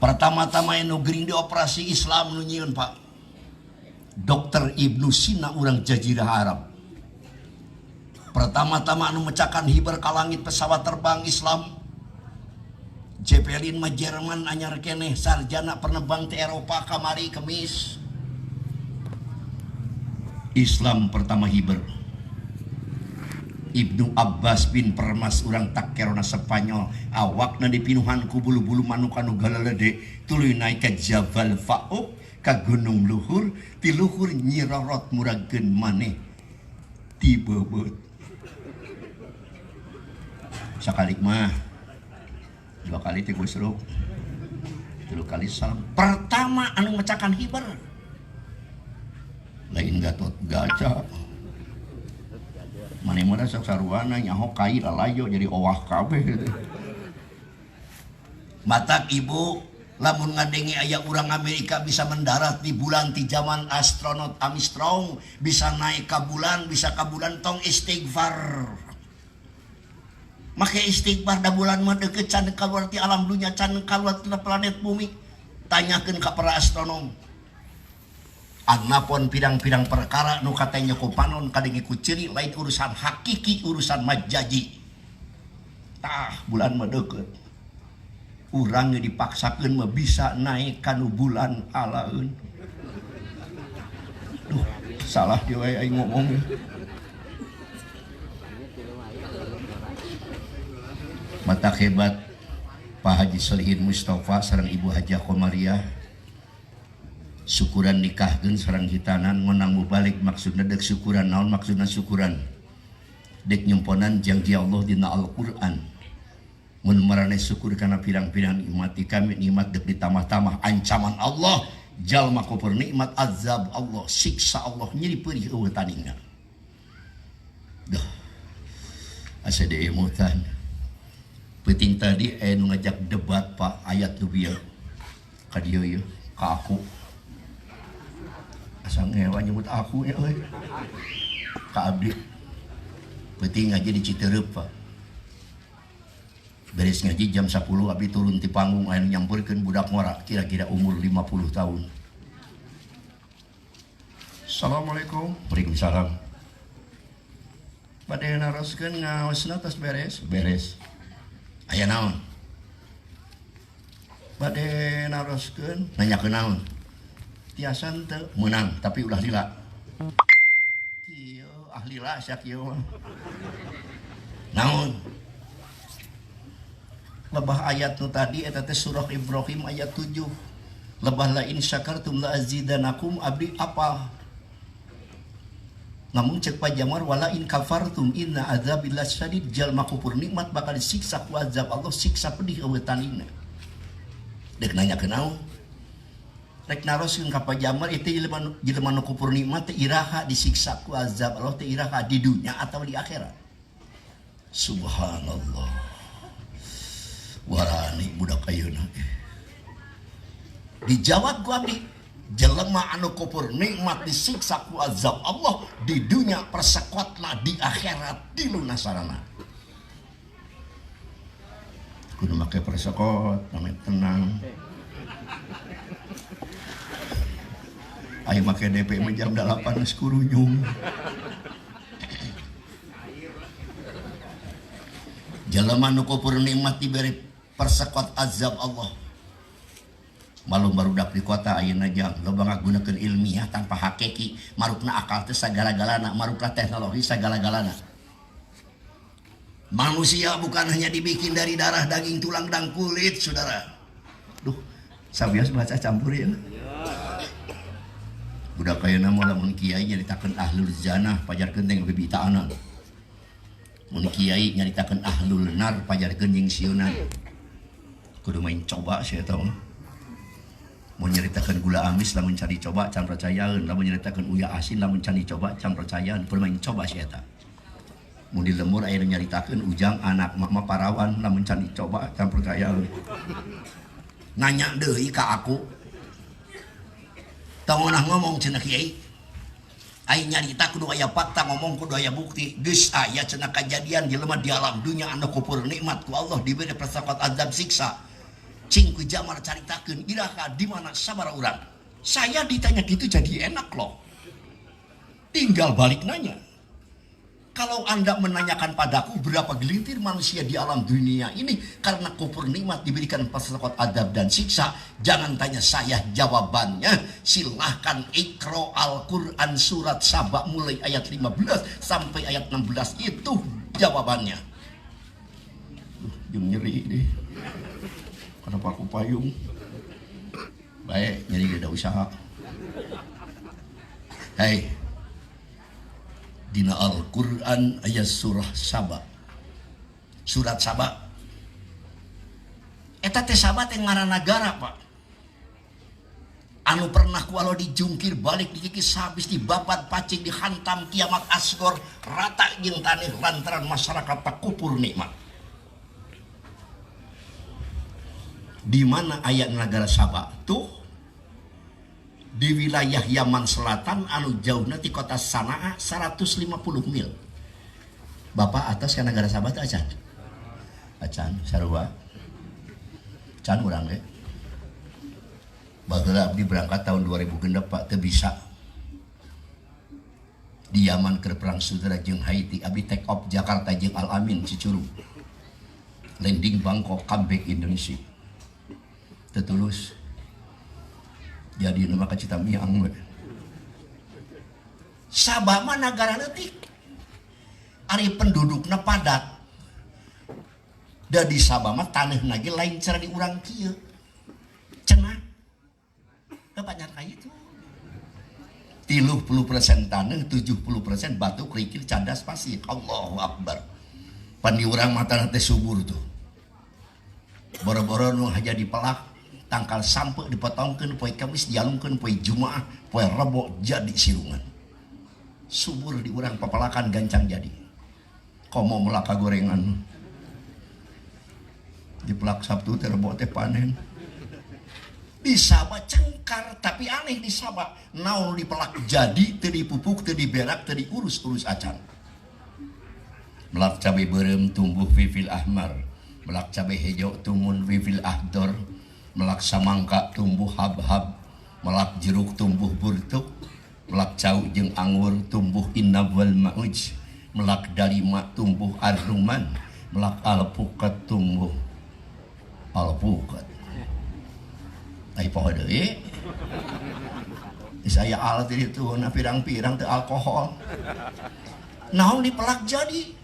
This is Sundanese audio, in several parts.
Pertama-tama anu gering dioperasi Islam nu nyieun Pak. Dokter Ibnu Sina urang Jazirah Arab. Pertama-tama anu mecakan hiber ka langit pesawat terbang Islam. Zeppelin mah Jerman anyar keneh sarjana penerbang ti Eropa kamari kemis. Islam pertama hiber. Ibnu Abbas bin Permas urang Takerona Spanyol awakna dipinuhan ku bulu-bulu manuk anu galalede tuluy naik ka Jabal Fa'uq ka gunung luhur ti luhur nyirorot muragkeun maneh ti beubeut. Sakali mah dua kali ti gusruk tilu kali salam. Pertama anu mecakan hiber lain Gatot Gaca. Mane mah sok saruana nyaho kai lalajo jadi owah kabeh gitu. Matak ibu lamun ngadenge aya urang Amerika bisa mendarat di bulan ti zaman astronot Armstrong bisa naik ka bulan bisa ka bulan tong istighfar. Make istighfar da bulan mah deukeut can kaluar ti alam dunya can kaluar ti planet bumi. Tanyakeun ka para astronom. Anapun pirang-pirang perkara nu katanya ku panon kadenge ku ceuri lain urusan hakiki urusan majaji. Tah bulan mah deukeut. Urang ge dipaksakeun mah bisa naik kanu bulan alaeun. Duh, salah dia wae aing ngomong. Mata hebat Pak Haji Solihin Mustafa sareng Ibu Hajah Komariah. Syukuran nikahkeun sareng hitanan ngonang mubalik maksudna deuk syukuran naon maksudna syukuran dek nyemponan janji Allah dina Al-Qur'an mun maraneh syukur kana pirang-pirang nikmat di kami nikmat deuk ditambah-tambah ancaman Allah jalma kufur nikmat azab Allah siksa Allah nyeri perih eueuh tandingna. Duh asa deemutan peuting tadi aya nu ngajak debat Pak ayat nu bieu ka dieu ieu ka aku. Asa ngewa nyebut aku ya euy. Ka abdi. Peuting ngaji di Citeureup Pak. Beres ngaji jam 10 abdi turun ti panggung aya nu nyamperkeun budak ngora kira-kira umur 50 tahun. Assalamualaikum. Waalaikumsalam. Bade naroskeun ngaosna tos beres? Beres. Aya naon? Bade naroskeun nanyakeun naon? Tiasa teu meunang tapi ulah lila. Kieu ah lila sia kieu mah. Naon? Lebah ayat nu tadi eta teh surah Ibrahim ayat 7. Lebah la in syakartum la azidanakum abdi apa? Namun cek Pak Jamar wala in kafartum inna adzabil lasyadid jalma kufur nikmat bakal disiksa ku azab Allah siksa pedih eueuh tandingna. Dek nanya ke naon? Rek naroskeun ka Pak Jamar itu jelema nu kufur nikmat teh iraha disiksa ku azab Allah teh iraha di dunia atau di akhirat. Subhanallah. Warani budak ayeuna. Dijawab ku abdi, jelema anu kufur nikmat disiksa ku azab Allah di dunia persekotlah di akhirat dilunasarana. Kudu make persekot, namanya tenang. Ayo make DP mah jam 8 geus kurunyung. Jelema nu kufur nikmat diberi persekot azab Allah. Malum barudak di kota ayeuna jang loba ngagunakeun ilmiah tanpa hakiki, marukna akal teh sagala-galana, marukna teknologi sagala-galana. Manusia bukan hanya dibikin dari darah, daging, tulang dan kulit, saudara. Duh, sabios baca campur ya. Budak ayeuna mah lamun kiai nyaritakeun ahlul zanah pajarkeun teh bibitaanan. Mun kiai nyaritakeun ahlul nar pajarkeun jeung sieunan. Kudu main coba sia eta mah. Mun nyaritakeun gula amis lamun can dicoba can percayaeun, lamun nyaritakeun uya asin lamun can dicoba can percayaeun, kudu main coba sia eta. Mun di lembur aya nu nyaritakeun ujang anak mah parawan lamun can dicoba can percayaeun. Nanya deui ka aku. Tong ngonah ngomong cenah kiai. Aing nyarita kudu aya fakta ngomong kudu aya bukti. Geus aya cenah kajadian jelema di alam dunya anu kufur nikmat ku Allah diberi persekot azab siksa. Cing ku Jamar caritakeun iraha di mana sabaraha urang. Saya ditanya gitu jadi enak loh. Tinggal balik nanya. Kalau Anda menanyakan padaku berapa gelintir manusia di alam dunia ini karena kufur nikmat diberikan persekot adab dan siksa, jangan tanya saya jawabannya. Silahkan Iqra Al-Quran surat Saba mulai ayat 15 sampai ayat 16, itu jawabannya. Jeung nyeri deh. Kenapa aku payung? Baik, nyeri tidak usaha. Hei. Dina Al-Quran ayat surah Saba. Surat Saba. Eta teh Saba teh ngaran nagara, Pak. Anu pernah ku Allah dijungkir balik dikikis habis dibabat pacing dihantam kiamat asgor rata jeung taneuh lantaran masyarakat tak kupur nikmat. Di mana ayat nagara Saba tuh? Di wilayah Yaman Selatan anu jauhna ti kota Sanaa 150 mil. Bapak atas ka nagara Saba teh acan? Acan sarua. Can urang ge. Baheula abdi berangkat tahun 2006 Pak teu bisa. Di Yaman keur perang saudara jeung Haiti abdi take off Jakarta jeung Al Amin Cicurug. Landing Bangkok comeback Indonesia. Teu tulus. Jadi nama kacita miang we. Sabah mah nagara leutik. Ari pendudukna padat. Da di Sabah mah taneuhna ge lain cara di urang kieu. Cenah. Da banyak ka itu. 30% taneuh, 70% batu kerikil cadas pasir. Allahu Akbar. Pan di urang mah tanah teh subur tuh. Boro-boro nu haja dipelak tangkal sampe dipotongkeun poe Kamis dialungkeun poe Jumaah poe Rebo jadi sirungan. Subur di urang papelakan gancang jadi. Komo melaka gorengan. Dipelak Sabtu teh Rebo teh panen. Di Sabah cengkar tapi aneh di Sabah naon dipelak jadi teu dipupuk teu diberak teu diurus-urus acan. Melak cabe beureum tumbuh fifil ahmar, melak cabe hejo tumun fifil ahdor. Melak samangka tumbuh hab-hab, melak jeruk tumbuh burtuk, melak cau jeung anggur tumbuh inab wal ma'uj, melak dalima tumbuh arruman, melak alpukat tumbuh alpukat. Ai poho deui. Saya alat itu na pirang-pirang teu alkohol. Naon dipelak jadi?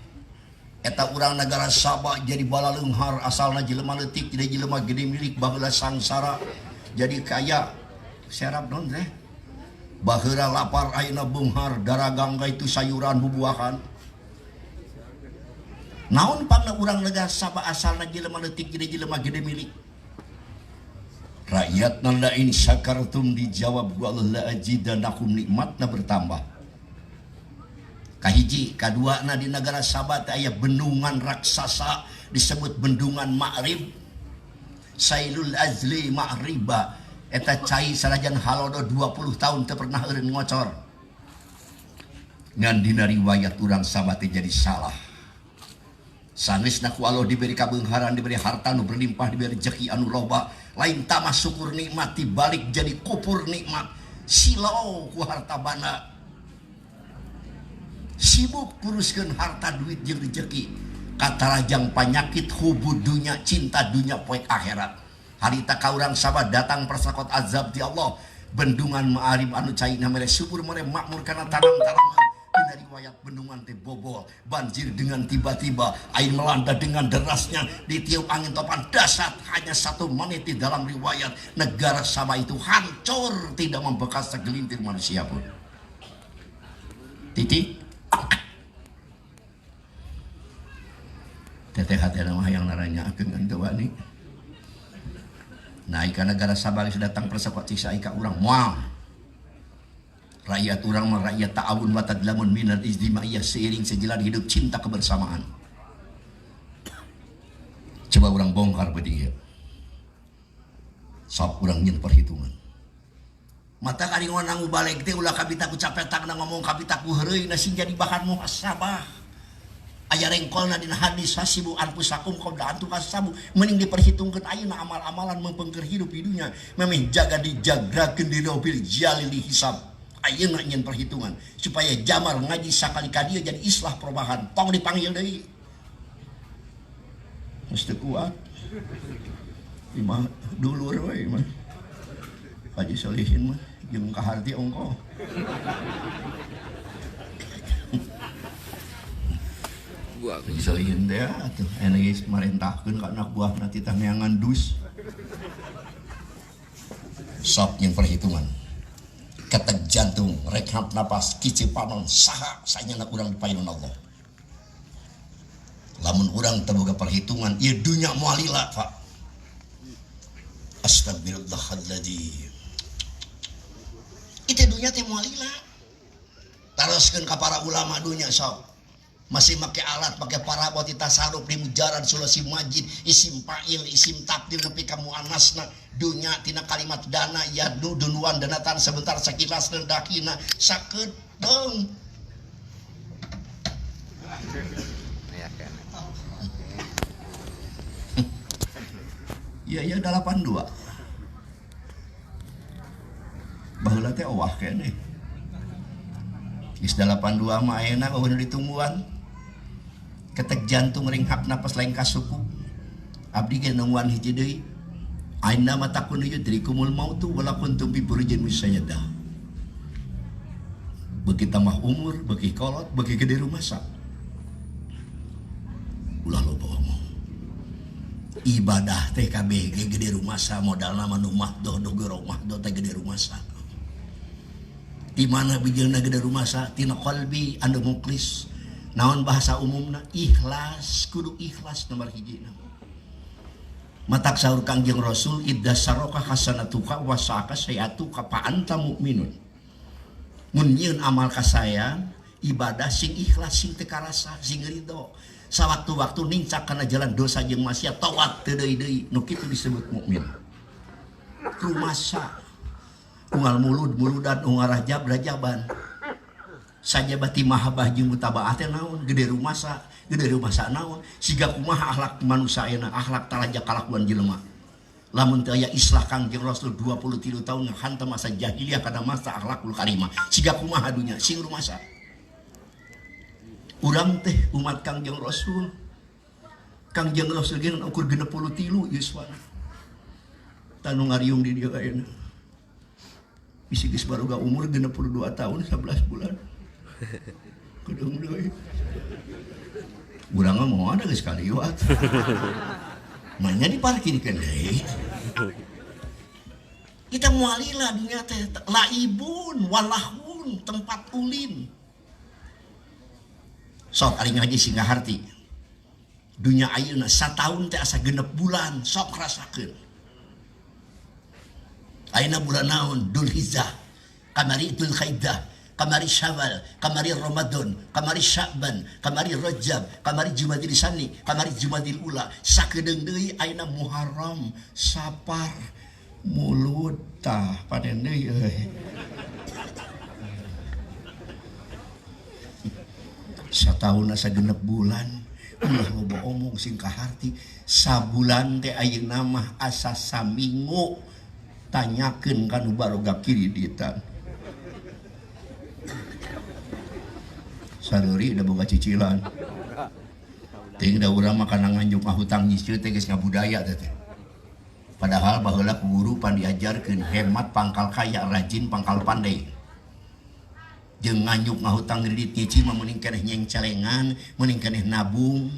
Eta urang negara Sabah jadi balaleunghar asalna jelema leutik jadi jelema gede milik baheula sangsara jadi kaya serap non teh baheula lapar ayeuna beunghar daragang ka itu sayuran bubuahan. Naon pangna urang negara Sabah asalna jelema leutik jadi jelema gede milik rakyatna la in syakartum dijawab wa la ajidanakum nikmatna bertambah. Kahiji, kaduana di negara Sabah teh aya bendungan raksasa disebut bendungan Ma'rib. Sailul Azli Ma'riba eta cai sanajan halodo 20 tahun teu pernah eureun ngocor. Ngan dina riwayat urang Sabah teh jadi salah. Sanesna ku Allah diberi kabeungharan, diberi harta nu berlimpah, diberi rezeki anu loba, lain tamah syukur nikmat dibalik jadi kupur nikmat. Silau ku harta banda. Sibuk nguruskeun harta duit jeung rezeki katarajang panyakit hubud dunya cinta dunya poek akhirat. Harita ka urang Sabah datang persakot azab ti Allah bendungan Ma'arib anu caina mere subur mere makmur kana tanam-tanaman. Dina riwayat bendungan teh bobol banjir dengan tiba-tiba air melanda dengan derasnya ditiup angin topan dahsyat hanya 1 menit di dalam riwayat negara Sabah itu hancur tidak membekas segelintir manusia pun. Titik. Teteh hati mah yang naranya akeun teu wani. Nah, ika negara Sabah geus datang persekot siksa ika urang moal. Rakyat urang mah rakyat ta'awun wa tadlamun minal ijtimaiyah seiring sejalan hidup cinta kebersamaan. Coba urang bongkar beuting ieu. Sok urang nyeun perhitungan. Mata kari ngonang balik teh ulah kabita ku capetak na ngomong kabita ku heureuy na sing jadi bahan muhasabah. Aya rengkolna dina hadis hasibu anfusakum qabla an tuhasabu, mending diperhitungkeun ayeuna amal-amalan meungpeungkeun hidup di dunya, memeh jaga dijagrakeun di robil jalili hisab. Ayeuna nyeun perhitungan supaya jamar ngaji sakali ka dieu jadi islah perubahan, tong dipanggil deui. Geus teu kuat. Imah dulur we mah. Haji Solihin mah jeung kaharti ongkoh. Haji Solihin teh atuh aya geus marentahkeun ka anak buahna titah neangan dus. Sok jeung perhitungan. Ketek jantung, rekhap napas, kici panon, saha sanyana urang dipayun Allah. Lamun urang teu boga perhitungan, ieu dunya moal lila, Pak. Astagfirullahaladzim. Itu dunya teh moal lila. Taroskeun ka para ulama dunya sok. Masih make alat, make parabot, tasarruf di mujarad sulasi majid, isim fa'il, isim takdir nepi ka muannasna. Dunya tina kalimat dana yadu dunuan danatan sebentar sakilas rendahina sakedeung. Iya iya 82. Baheula teh owah keneh. Geus 82 mah ayeuna eueuh nu ditungguan. Ketek jantung ringhap napas lain kasuku. Abdi ge nungguan hiji deui. Aina matakun yudrikumul mautu wala kuntum bi burujin musayyadah. Beuki tambah umur, beuki kolot, beuki gede rumasa. Ulah loba omong. Ibadah teh kabeh ge gede rumasa, modalna mah nu mahdoh nu gero mahdoh teh gede rumasa. Di mana bijeuna gede rumasa? Tina qalbi anu muklis. Naon bahasa umumna? Ikhlas, kudu ikhlas nomor hiji na. Matak saur Kangjeng Rasul idza saraka hasanatuka wa sa'aka sayatuka fa anta mukminun. Mun nyieun amal kasayan, ibadah sing ikhlas sing teu karasa, sing ridho. Sawaktu-waktu nincak kana jalan dosa jeung maksiat taubat teu deui-deui, nu kitu disebut mukmin. Rumasa unggal mulud muludan unggal rajab rajaban. Sajabati mahabbah jeung mutabaah teh naon? Gede rumasa, gede rumasa naon? Siga kumaha akhlak manusia ayeuna, akhlak taraja kalakuan jelema. Lamun teu aya islah Kangjeng Rasul 23 tahun ngahantam masa jahiliyah kana masa akhlakul karimah. Siga kumaha dunya sing rumasa. Urang teh umat Kangjeng Rasul. Kangjeng Rasul ge ukur 63 yuswana. Tanu ngariung di dieu ayeuna. Bisi geus baruga umur 62 tahun 11 bulan. Kedeung deui. Urang mah moal ada geus kaliwat. Manya diparkirkeun deui. Kita mualila dunya teh laibun walahun tempat ulin. Sok ari ngaji sing ngaharti. Dunya ayeuna sataun teh asa 6 bulan sok rasakeun. Ayeuna bulan naon? Dzulhijjah, kamari Dzulqa'dah, kamari Syawal, kamari Ramadan, kamari Sya'ban, kamari Rajab, kamari Jumadil Sani, kamari Jumadil Ula. Sakedeung deui ayeuna Muharram, Sapar, Mulud tah panen deui euy. Sataun asa 6 bulan, ulah loba omong sing kaharti. Sabulan teh ayeuna mah asa saminggu. Tanyakeun ka nu baroga kiriditan. Sareuri da boga cicilan. Teuing da urang mah kana nganjuk ngahutang nyicil teh geus ngabudaya teh teh. Padahal baheula ku guru pan diajarkeun hemat pangkal kaya, rajin pangkal pandai. Jeung nganjuk ngahutang kredit nyicil mah mending keneh nyengcelengan, mending keneh nabung.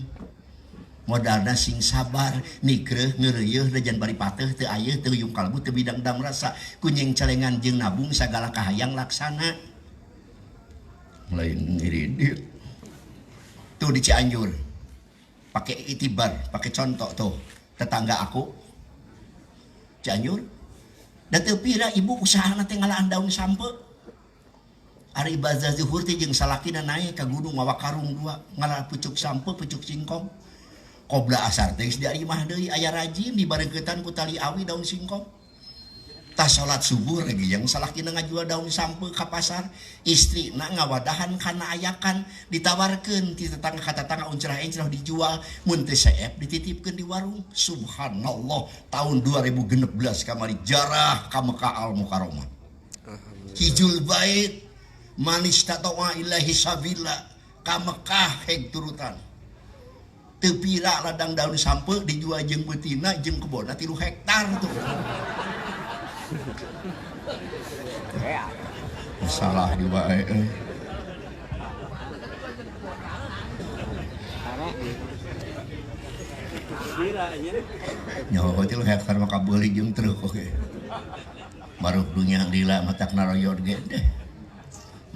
Modalna sing sabar, nikreuh ngeureuyeuh da jan bari pateuh teu ayeuh teu yung kalbu teu bidang dam rasa. Ku nyengcelengan jeung nabung sagala kahayang laksana. Lain ngiridit. Tuh di Cianjur. Pakai itibar, pakai contoh tuh. Tetangga aku Cianjur. Da teu pira ibu usahana teh ngalaan daun sampe. Ari ibadah zuhur teh jeung salakina naik ka gunung mawa karung dua, ngala pucuk sampe, pucuk singkong. Qobla asar teh geus di imah deui aya rajin dibarengkeutan ku tali awi daun singkong. Tah salat subuh lagi yang salakina ngajual daun sampeu ka pasar, istrina ngawadahan kana ayakan, ditawarkeun ti tetangga ka tetangga uncrah-encrah dijual, mun teu seep dititipkeun di warung. Subhanallah, tahun 2016 kamari jarah ka Mekah Al Mukarramah. Hijul bait man istata'a ilaihi sabila ka Mekah heg turutan. Teu pira ladang daun sampeu dijual jeung beutina jeung kebonna 3 hektar tuh. Salah di wae euy. Nyawa 3 hektar mah kabeuli jeung truk oge. Baruh dunya lila matak naroyod ge deh.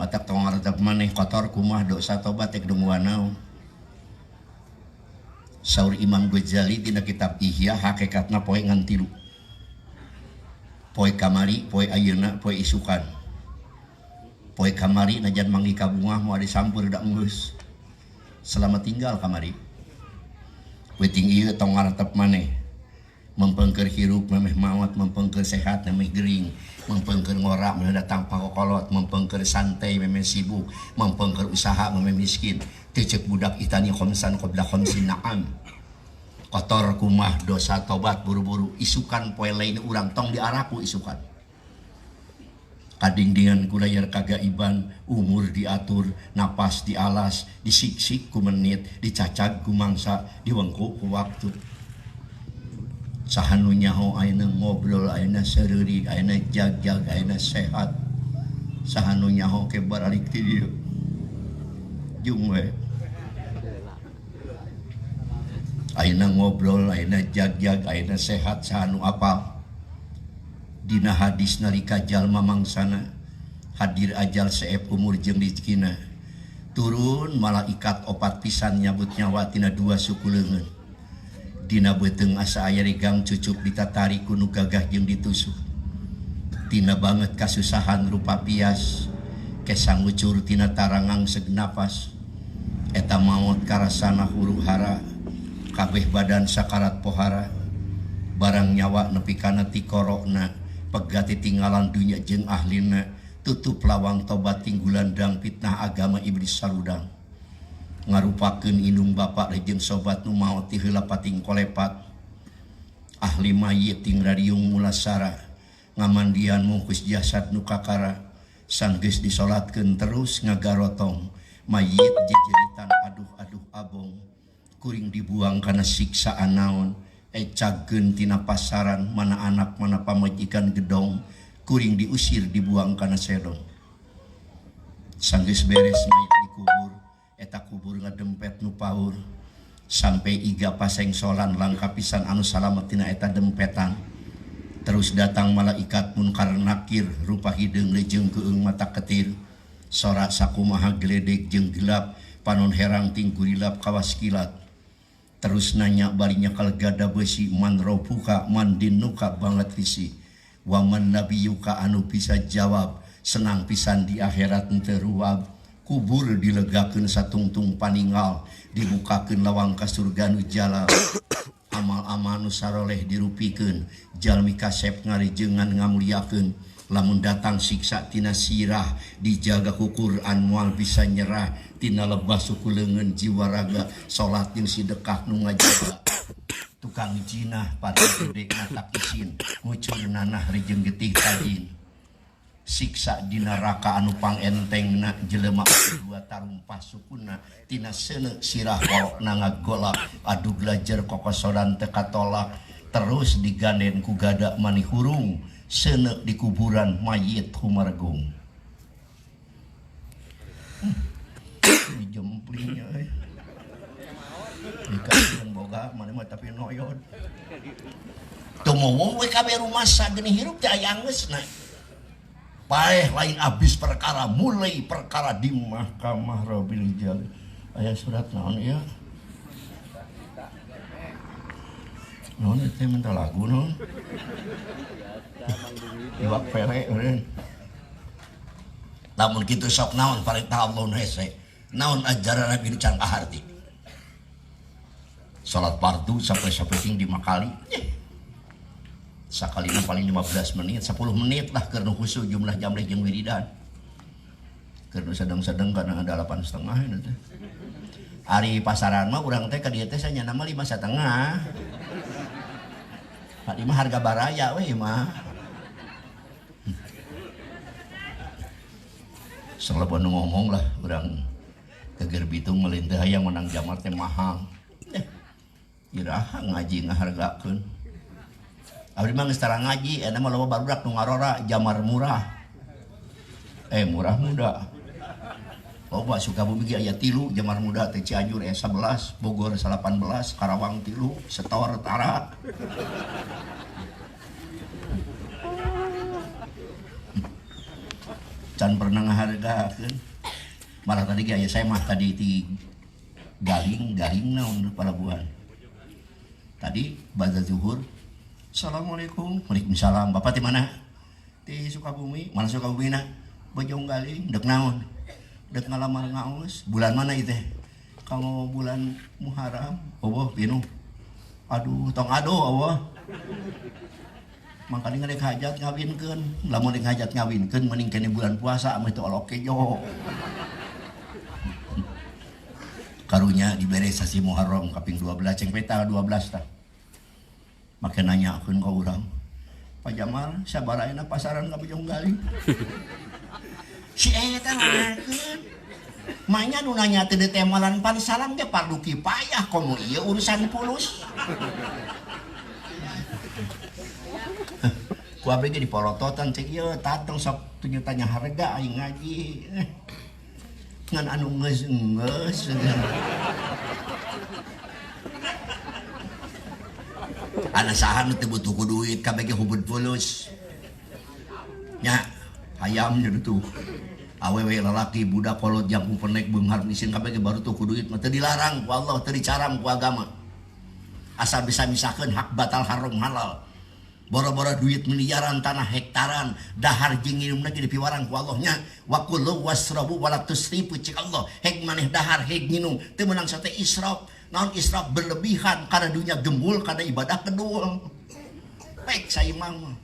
Matak tong ngaretep maneh kotor kumaha dosa tobat ek dunguan naon. Saur Imam Ghazali dina kitab Ihya hakikatna poe ngan 3. Poe kamari, poe ayeuna, poe isukan. Poe kamari najan manggih ka bungah moal disampeur da enggeus. Selamat tinggal kamari. Peuting ieu tong ngaretep maneh. Mempengker hirup memeh maot, mempengker sehat memeh gering, mempengker ngora memeh datang pakokolot, mempengker santai memeh sibuk, mempengker usaha memeh miskin. Teu ceuk budak itani khomsan qabla khamsin na'am. Kotor kumah dosa tobat buru-buru isukan poe lain urang tong diaraku isukan. Kadingdingan ku layar kagaiban, umur diatur, napas dialas, disiksik ku menit, dicacag ku mangsa, diwengku ku waktu. Saha nu nyaho ayeuna ngobrol, ayeuna seureuri, ayeuna jagjag, ayeuna sehat. Saha nu nyaho ke baralik ti dieu. Jung we. Ayeuna ngobrol, ayeuna jagjag, ayeuna sehat, saha nu apal. Dina hadis nalika jalma mangsana hadir ajal seep umur jeung rizkina. Turun malaikat opat pisan nyabut nyawa tina 2 suku leungeun. Dina beuteung asa aya regang cucuk ditatari ku nu gagah jeung ditusuk. Tina banget kasusahan rupa pias, kesang ngucur tina tarangang seg napas. Eta maot karasana huru hara, kabeh badan sakarat pohara. Barang nyawa nepi kana tikorokna, pegati tinggalan dunya jeung ahlina, tutup lawang tobat tinggulandang fitnah agama iblis sarudang. Ngarupakeun indung bapak jeung sobat nu maot ti heula pating kolepat. Ahli mayit ting rariung mulasara, ngamandian mungkus jasad nu kakara, sanggeus disolatkeun terus ngagarotong, mayit jejeritan aduh-aduh abong, kuring dibuang kana siksaan naon, ecagkeun tina pasaran mana anak mana pamajikan gedong, kuring diusir dibuang kana sedong. Sanggeus beres mayit dikubur, eta kubur ngadempet nu paur, sampai iga pasengsolan langka pisan anu salamet tina eta dempetan. Terus datang malaikat munkar nakir, rupa hideung leujeung keung mata ketir, sorak sakumaha geledek jeung gelap, panon herang ting gurilap kawas kilat. Terus nanya bari nyakal gada besi, man robuka man dinuka banget risi, waman nabiyuka anu bisa jawab, senang pisan di akhirat henteu ruab. Kubur dilegakeun satungtung paningal, dibukakeun lawang ka surga nu jalal. Amal-amal nu saroleh dirupikeun, jalmi kasep ngarijengan ngamuliakeun. Lamun datang siksa tina sirah, dijaga ku Quran moal bisa nyerah. Tina lebah suku leungeun jiwa raga, salat jeung sedekah nu ngajaga. Tukang jinah pati gede matak isin, ngucur nanah rijeung getih tajin. Siksa di neraka anu pangentengna, jelema dua tarumpah sukuna, tina seuneu sirah wolokna ngagolak, adu belajar kokosoran teu katolak, terus diganden ku gada mani hurung, seuneu di kuburan mayit humargung. Dijemplingnya euy. Dikasih boga maneh mah tapi noyod. Tumowo we kabeh rumasa geuning hirup teh aya anggeusna. Paeh lain habis perkara, mulai perkara di mahkamah Rabbil Jalil. Aya surat naon ieu? Naon teh minta lagu naon? Iwak pere eureun. Lamun kitu sok naon parentah Allah nu hese. Naon ajaran Nabi nu can kaharti. Salat fardu sampai sapeting 5 kali. Sakalina paling 15 menit, 10 menit lah keur nu khusyuk jumlah jamreh jeung wiridan. Keur nu sedeng-sedeng kana 8,5 eta teh. Ari pasaran mah urang teh ka dieu teh sanyana mah 5,5. Pak mah harga baraya we mah. Selalu ngomong lah urang Geger Bitung melintah hayang menang jamar teh mahal. Iraha ngaji ngahargakeun. Abdi mah geus tara ngaji, eta mah loba barudak nu ngarora jamar murah. Murah muda. Loba Sukabumi ge aya 3 jamar muda teh Cianjur aya 11, Bogor 18, Karawang 3, setor tara. Can pernah ngahargakeun. Malah tadi ge aya saya mah tadi ti galing-galing naon palabuhan. Tadi ba'da zuhur. Assalamualaikum. Waalaikumsalam. Bapak di mana? Di Sukabumi. Mana Sukabumi na? Bojong Galing. Dek naon? Dek ngalamar ngaos. Bulan mana itu? Kalau bulan Muharram. Oh, pinuh. Aduh, tong aduh, Allah. Mangkane ngarek hajat ngawinkeun. Lamun rek hajat ngawinkeun mending kene bulan puasa mah teu olok kejo. Karunya dibere sasi Muharram kaping 12 ceng peta 12 tah. Make nanyakeun ka urang. Pak Jamal, sabaraha pasaran ka Bojong Galing? Si eta nanyakeun. Manya nu nanya teh ditemalan pan salam ge pardu kipayah komo ieu urusan pulus. Ku abdi ge dipolototan cek ieu tateng sok tunjuk tanya harga aing ngaji. Ngan anu geus-geus. Ana saha nu teu butuh ku duit kabeh ge hubud fulus. Nya hayam nya tuh. Awewe lalaki budak kolot jangkung penek beunghar isin kabeh ge baru tuh ku duit mah teu dilarang ku Allah, teu dicaram ku agama. Asal bisa misahkeun hak batal haram halal. Boro-boro duit miliaran tanah hektaran dahar jeung nginumna ge dipiwarang ku Allah nya. Wa kulu wasrabu wala tusrifu cik Allah. Hek maneh dahar hek nginum teu meunang sate israf. Naon israf berlebihan karena dunia gembul karena ibadah kedul. Baik saimang mah.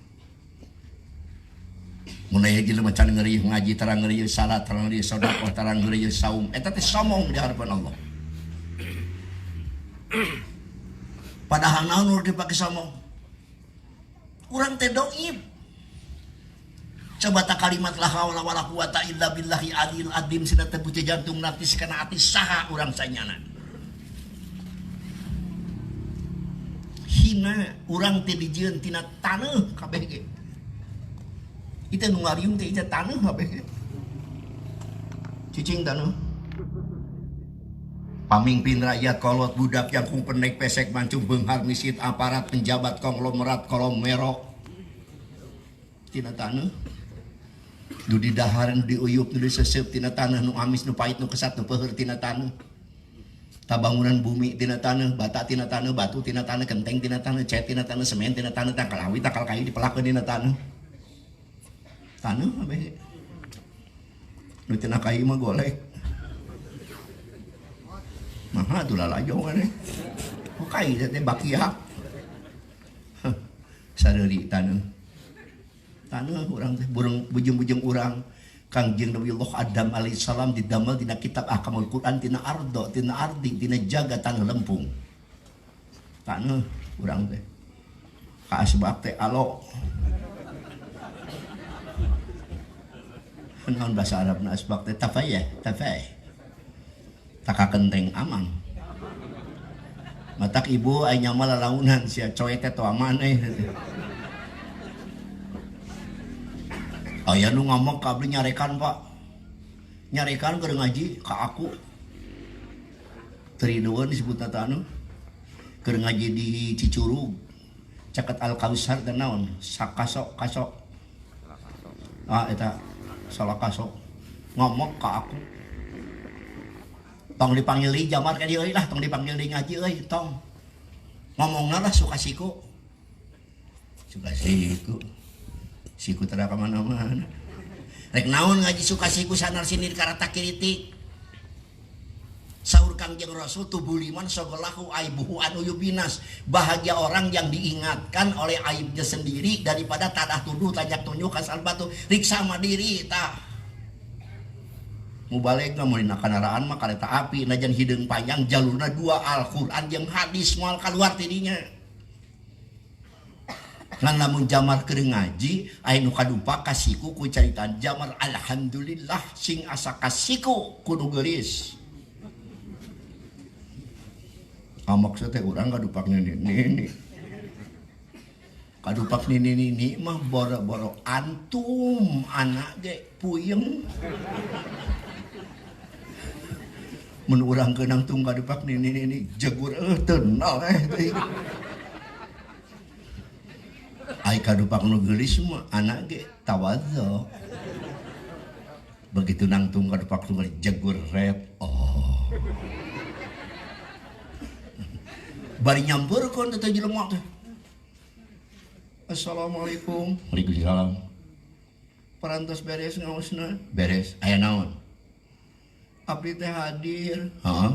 Mun aya jelema can ngerieuh ngaji tarang ngerieuh salat tarang ngerieuh sedekah tarang ngerieuh saum eta teh somong di hadapan Allah. Padahal naon nu dipake somong? Urang teh doib. Coba tak kalimat la haula wala quwata illa billahi alil azim sina teh buce jantung nanti kana ati saha urang sanyana. Hina urang teh dijieun tina taneuh kabeh ge. Itu nu ngariung teh ieu taneuh kabeh ge. Cicing taneuh. Pamimpin rakyat kolot budak jangkung penek pesek mancung beunghar misit aparat penjabat konglomerat kolomero tina taneuh. Nu didahar nu diuyup nu diseseup tina taneuh nu amis nu pahit nu kesat nu peuheur tina taneuh. Tabangunan bumi tina taneuh, bata tina taneuh, batu tina taneuh, kenteng tina taneuh, cet tina taneuh, semen tina taneuh, tangkal awi, tangkal kayu dipelakeun dina taneuh. Taneuh kabeh. Nu tina kayu mah golek. Maha atuh lalajo maneh. Oh kai teh bakiak. Sareuri taneuh. Taneuh urang teh burung bujung-bujung urang. Kangjeng Nabiullah Adam alaihissalam didamel dina kitab Ahkamul Quran tina ardo, tina ardi, tina jaga taneuh lempung. Taneuh urang teh. Kaasbab teh alo. Naon bahasa Arabna asbab teh tafayah, tafay. Taka kenteng amang. Matak ibu ai nyama lalaunan sia coe teh toa maneh. Aya nu ngomong ka abdi nyarekan Pak. Nyarekan keur ngaji ka aku. Teridoeun disebutna teh anu. Keur ngaji di Cicurug. Caket Al Kausar teh naon? Sakasok kasok. Ah eta salakaso. Ngomong ka aku. Tong dipanggil deui jamar ka dieu euy lah, tong dipanggil deui ngaji euy, tong. Ngomongna lah suka siku. Suka siku. Siku tera ka mana-mana. Rek naon ngaji suka siku sanar sinir karata kiritik. Saur Kangjeng Rasul tubuliman sogolahu aibuhu anu yubinas. Bahagia orang yang diingatkan oleh aibnya sendiri daripada tadah tuduh tanyak tunjuk asal batu. Riksa sama diri tah. Mubalig mah mun dina kandaraan mah kareta api najan hideung panjang jalurna dua Al-Qur'an jeung hadis moal kaluar ti dinya. Ngan lamun Jamar keur ngaji aya nu kadupa kasiku ku caritaan Jamar alhamdulillah sing asa kasiku ku nu geulis. Maksud teh urang kadupak nini-nini. Kadupak nini-nini mah boro-boro antum anak ge puyeng. Mun urang keunang tung kadupak nini-nini jegur tenal teh. Ai kadupak nu geulis mah anak ge tawadhu. Begitu nangtung kadupak nu jegur red. Oh. Bari nyamperkeun teh jelema teh. Assalamualaikum. Waalaikumsalam. Parantos beres ngaosna? Beres. Aya naon? Abdi teh hadir. Heeh.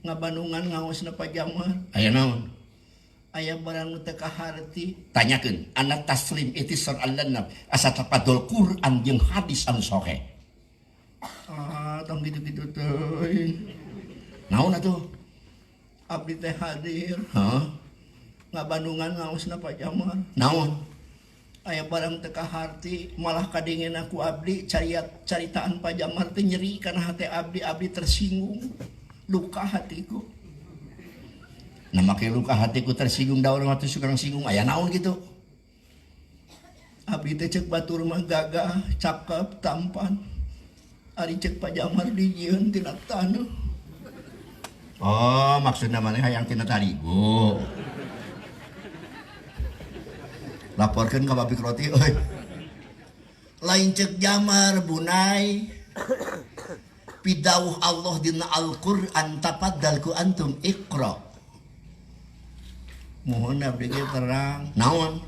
Ngabandungan ngaosna Pak Jamar. Aya naon? Aya barang nu teu kaharti. Tanyakeun, ana taslim itisar allanab asa tapadul Quran jeung hadis anu sahih. Ah, tong kitu-kitu teuing. Naon atuh? Abdi teh hadir. Heeh. Ngabandungan ngaosna Pak Jamar. Naon? Aya barang teu kaharti, malah kadingin aku abdi caritaan Pak Jamar teh nyeri kana hate abdi, abdi tersinggung. Luka hatiku. Nah make luka hatiku tersinggung da urang teh suka singgung aya naon kitu. Abdi teh ceuk batur mah gagah, cakep, tampan. Ari ceuk Pak Jamar dijieun tina taneuh. Oh, maksudna maneh hayang tina tarigu. Laporkeun ka pabrik roti euy. Lain ceuk Jamar bunai. Pidawuh Allah dina Al-Qur'an tafaddal ku antum iqra. Mohon abdi ge terang. Naon?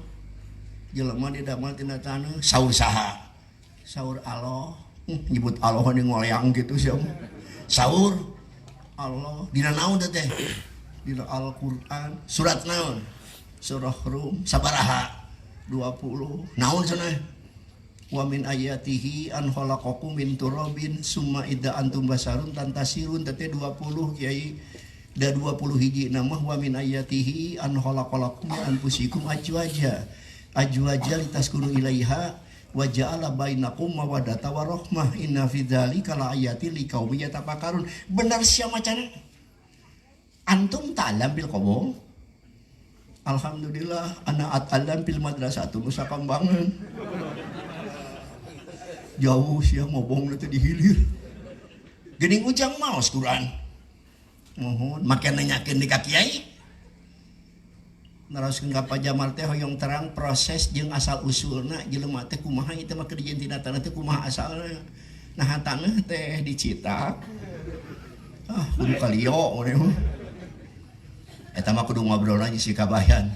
Jelema didamel tina taneuh saur saha? Saur Allah. Nyebut Allah ni ngoleang kitu sia. Saur Allah dina naon teh? Dina Al-Qur'an. Surat naon? Surah Rum sabaraha? 20. Naon cenah? Wa min ayatihi an khalaqakum min turabin summa idza antum basarun tantasirun teh 20 kiai. Da 20 hiji nama wa min ayatihi an khalaqalakum anfusikum ajwaja. Ajwaja litaskunu ilaiha wa ja'ala bainakum mawaddata wa rahmah inna fi dzalika laayatin liqaumin yatafakkarun. Benar sia macana? Antum ta'lam bil qabul? Alhamdulillah ana at'alam fil madrasah Nusa Kambangan. Jauh sia ngobong teh di hilir. Geuning ujang maos Quran. Mohon make nanyakeun di ka kiai. Naroskeun ka Pak Jamal teh hoyong terang proses jeung asal usulna jelema teh kumaha ieu teh mah keur dijieun tina taneuh teh kumaha asalna. Nah taneuh teh dicitak. Ah kudu kalio mah. Eta mah kudu ngobrol aja si Kabayan.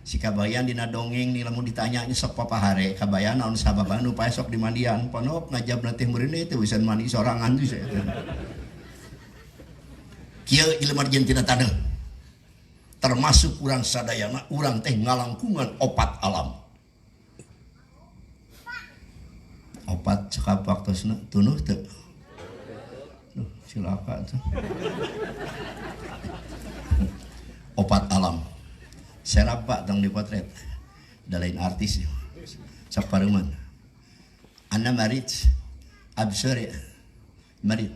Si Kabayan dina dongeng nih lamun ditanya sok papahare Kabayan naon sababna nu pae sok dimandian ponok ngajabna teh meureun teh bisa mandi sorangan tuh saya. Kieu jelema dijieun tina taneuh. Termasuk urang sadayana urang teh ngalangkungan opat alam. Opat cekap waktosna tunuh teu. Duh cilaka tuh. Opat alam. Serap Pak tong dipotret. Da lain artis. Sok paruman. Ana marid absur ya. Marid.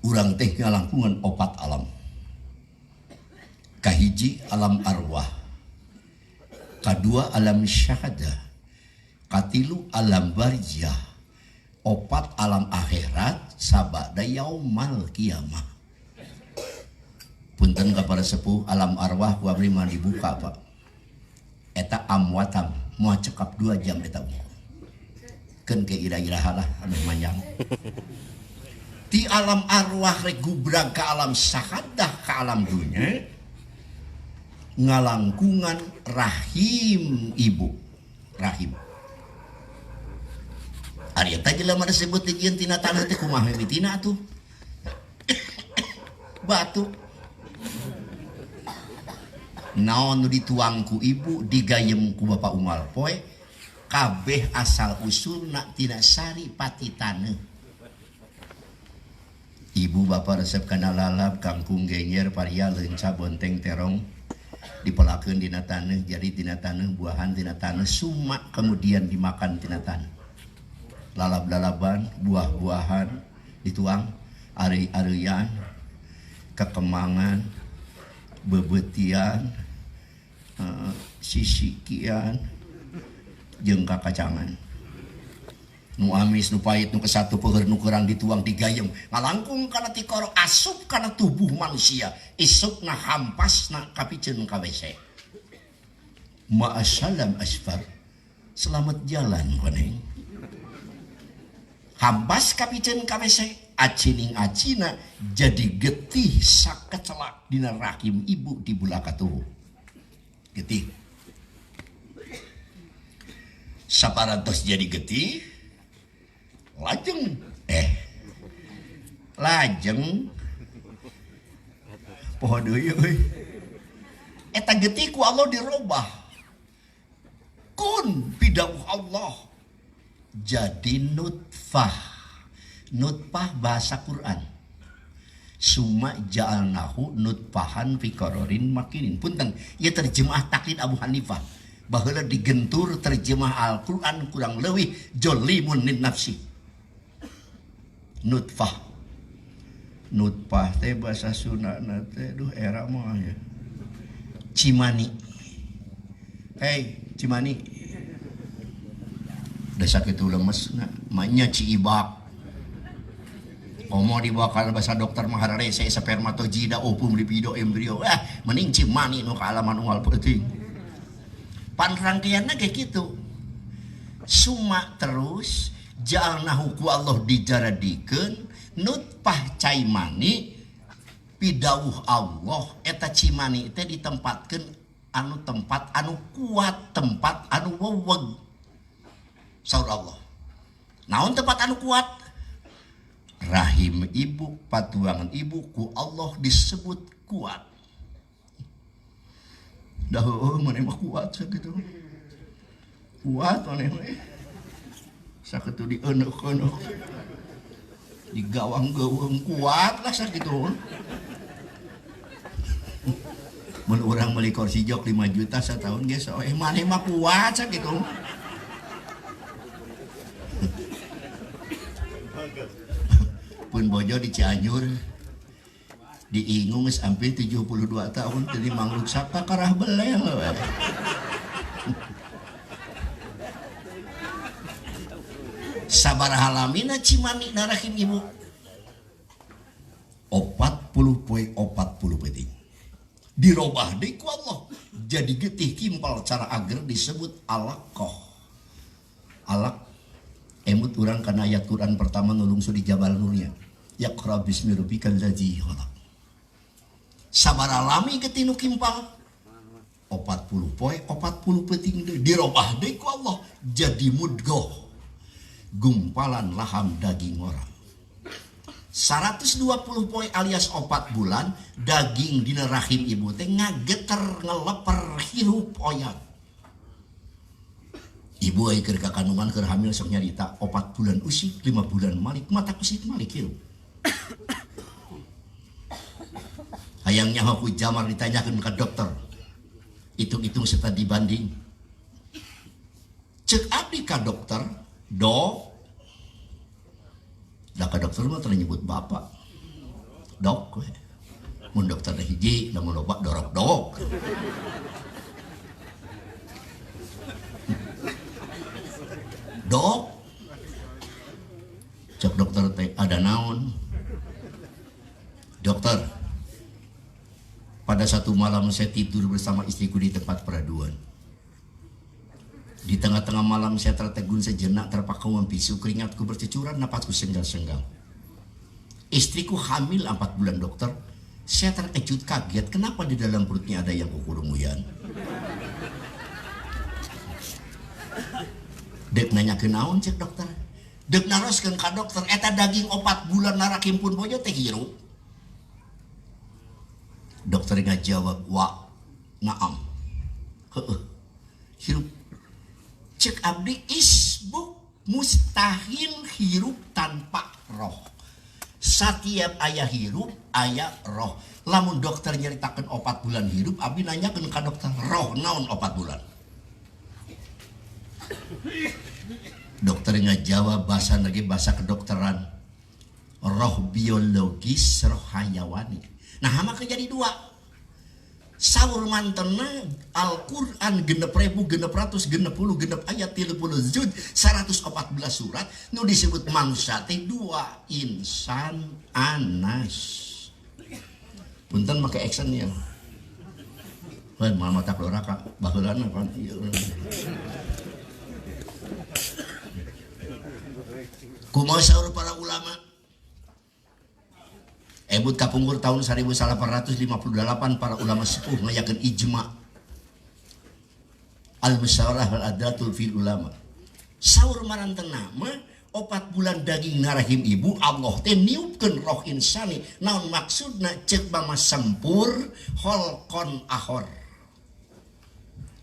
Urang teh ngalangkungan opat alam. Kahiji alam arwah. Kadua alam syahadah. Katilu alam barzah. Opat alam akhirat sabada yaumal kiamah. Punten ka para sepuh alam arwah ku abdi mah dibuka Pak. Eta amwatam moal cekap 2 jam eta. Keun ke ira-iraha lah anu manjang. Ti alam arwah rek gubrag ka alam syahadah ka alam dunya ngalangkungan rahim ibu. Rahim. Ari eta jelema disebut dijieun tina taneuh teh kumaha mimitina atuh? Batu. Naon nu dituang ku ibu digayem ku bapak unggal poe kabeh asal usulna tina sari pati taneuh. Ibu bapak resep kana lalap, kangkung, genjer, paria, leunca, bonteng, terong dipelakeun dina taneuh, jadi tina taneuh, buahan tina taneuh, suma kemudian dimakan tina taneuh. Lalap-lalaban, buah-buahan dituang, ari-arian, kekemangan, bebetian, sisikian, jeung kakacangan. Nu amis, nu pahit, nu kesatu, peuheur, nu kurang dituang digayem, ngalangkung kana tikoro, asup kana tubuh manusia, isukna hampasna kapiceun ka WC. Ma'asalam asfar, selamat jalan koneng. Hampas kapiceun ka WC, acining acina jadi getih sakecelak dina rahim ibu di bulakatuhu. Getih. Saparantos jadi getih, lajeng lajeng poho deui euy. Eta getih ku Allah dirobah. Kun bidawuh Allah jadi nutfah. Nutfah bahasa Quran. Summa ja'alnahu nutfahan fi qararin makinin. Punten, ieu terjemah taklid Abu Hanifah. Baheula digentur terjemah Al-Quran kurang leuwih jolimun lin nafsi. Nutfah. Nutfah teh bahasa Sundana teh duh era mah ya. Cimani. Hey, Cimani. Da sakitu lemesna, manya Ciibak. Komo dibawa ka bahasa dokter mah hararese spermatozida ovum libido embrio. Mending Cimani nu kaalaman unggal peuting. Pan rangkaianna kayak gitu. Suma terus ja'alnahu ku Allah dijaradikeun nutfah cai mani pidawuh Allah eta cimani teh ditempatkeun anu tempat anu kuat, tempat anu weweg. Saur Allah. Naon tempat anu kuat? Rahim ibu, patuangan ibu ku Allah disebut kuat. Dah heueuh maneh mah kuat sakitu. Kuat maneh mah. Sakitu dieneuk-eneuk. Digawang-gawang kuat lah sakitu. Mun urang meuli kursi jok 5 juta satahun ge so maneh mah kuat sakitu. Pun bojo di Cianjur diingung geus hampir 72 tahun jadi mangruk saka karah belel we. Sabaraha lamina cimani na rahim ibu? 40 poe 40 peuting. Dirobah deui ku Allah jadi getih kimpal cara ager disebut alaqah. Alaq emut urang kana ayat Quran pertama nulungsu di Jabal Nurnya. Yaqra bismi rabbikal ladzi khalaq. Sabaraha lami getih nu kimpal? 40 poe 40 peuting deui dirobah deui ku Allah jadi mudghah. Gumpalan laham daging orang. 120 poe alias 4 bulan daging dina rahim ibu teh ngageter ngeleper hirup oyat. Ibu ai keur kakandungan keur hamil sok nyarita 4 bulan usik 5 bulan malik mata usik malik hirup. Hayang nyaho ku jamar ditanyakeun ka dokter. Hitung-hitung serta dibanding. Cek abdi ka dokter, dok. Da ka dokter mah teu nyebut bapak. Dok we. Mun dokter teh hiji, lamun loba dorok dok. Dok. Cek dokter teh ada naon? Dokter, pada satu malam saya tidur bersama istriku di tempat peraduan. Di tengah-tengah malam saya tertegun sejenak, terpaku membisu, keringatku bercucuran, napasku senggal-senggal. Istriku hamil 4 bulan dokter. Saya terkejut kaget, kenapa di dalam perutnya ada yang kukurumuyan? Dek nanya ke naon cek dokter. Dek naroskeun ka dokter, eta daging 4 bulan narakim pun bojo teh hirup. Dokter ngajawab wa naam. Heueuh. Hirup. Cek abdi isbuk mustahil hirup tanpa roh. Setiap aya hirup aya roh. Lamun dokter nyaritakeun 4 bulan hirup, abdi nanyakeun ka dokter roh naon 4 bulan. Dokter ngajawab bahasa lagi bahasa kedokteran. Roh biologis, roh hayawani. Nah, hama jadi dua. Saur mantena Al-Qur'an 6660 ayat 30 juz 114 surat nu disebut manusia teh dua insan anas. Punten make action ya. Heuh moal mata doraka baheulana pan ieu. Kumaha saur para ulama? Ebut kapungkur tahun 1858 para ulama sepuh ngayakeun ijma al-musyawarah wal adratul fil ulama. Saur marantena mah 4 bulan daging narahim ibu Allah teh niupkeun roh insani. Naon maksudna ceuk mama sempur holkon ahor.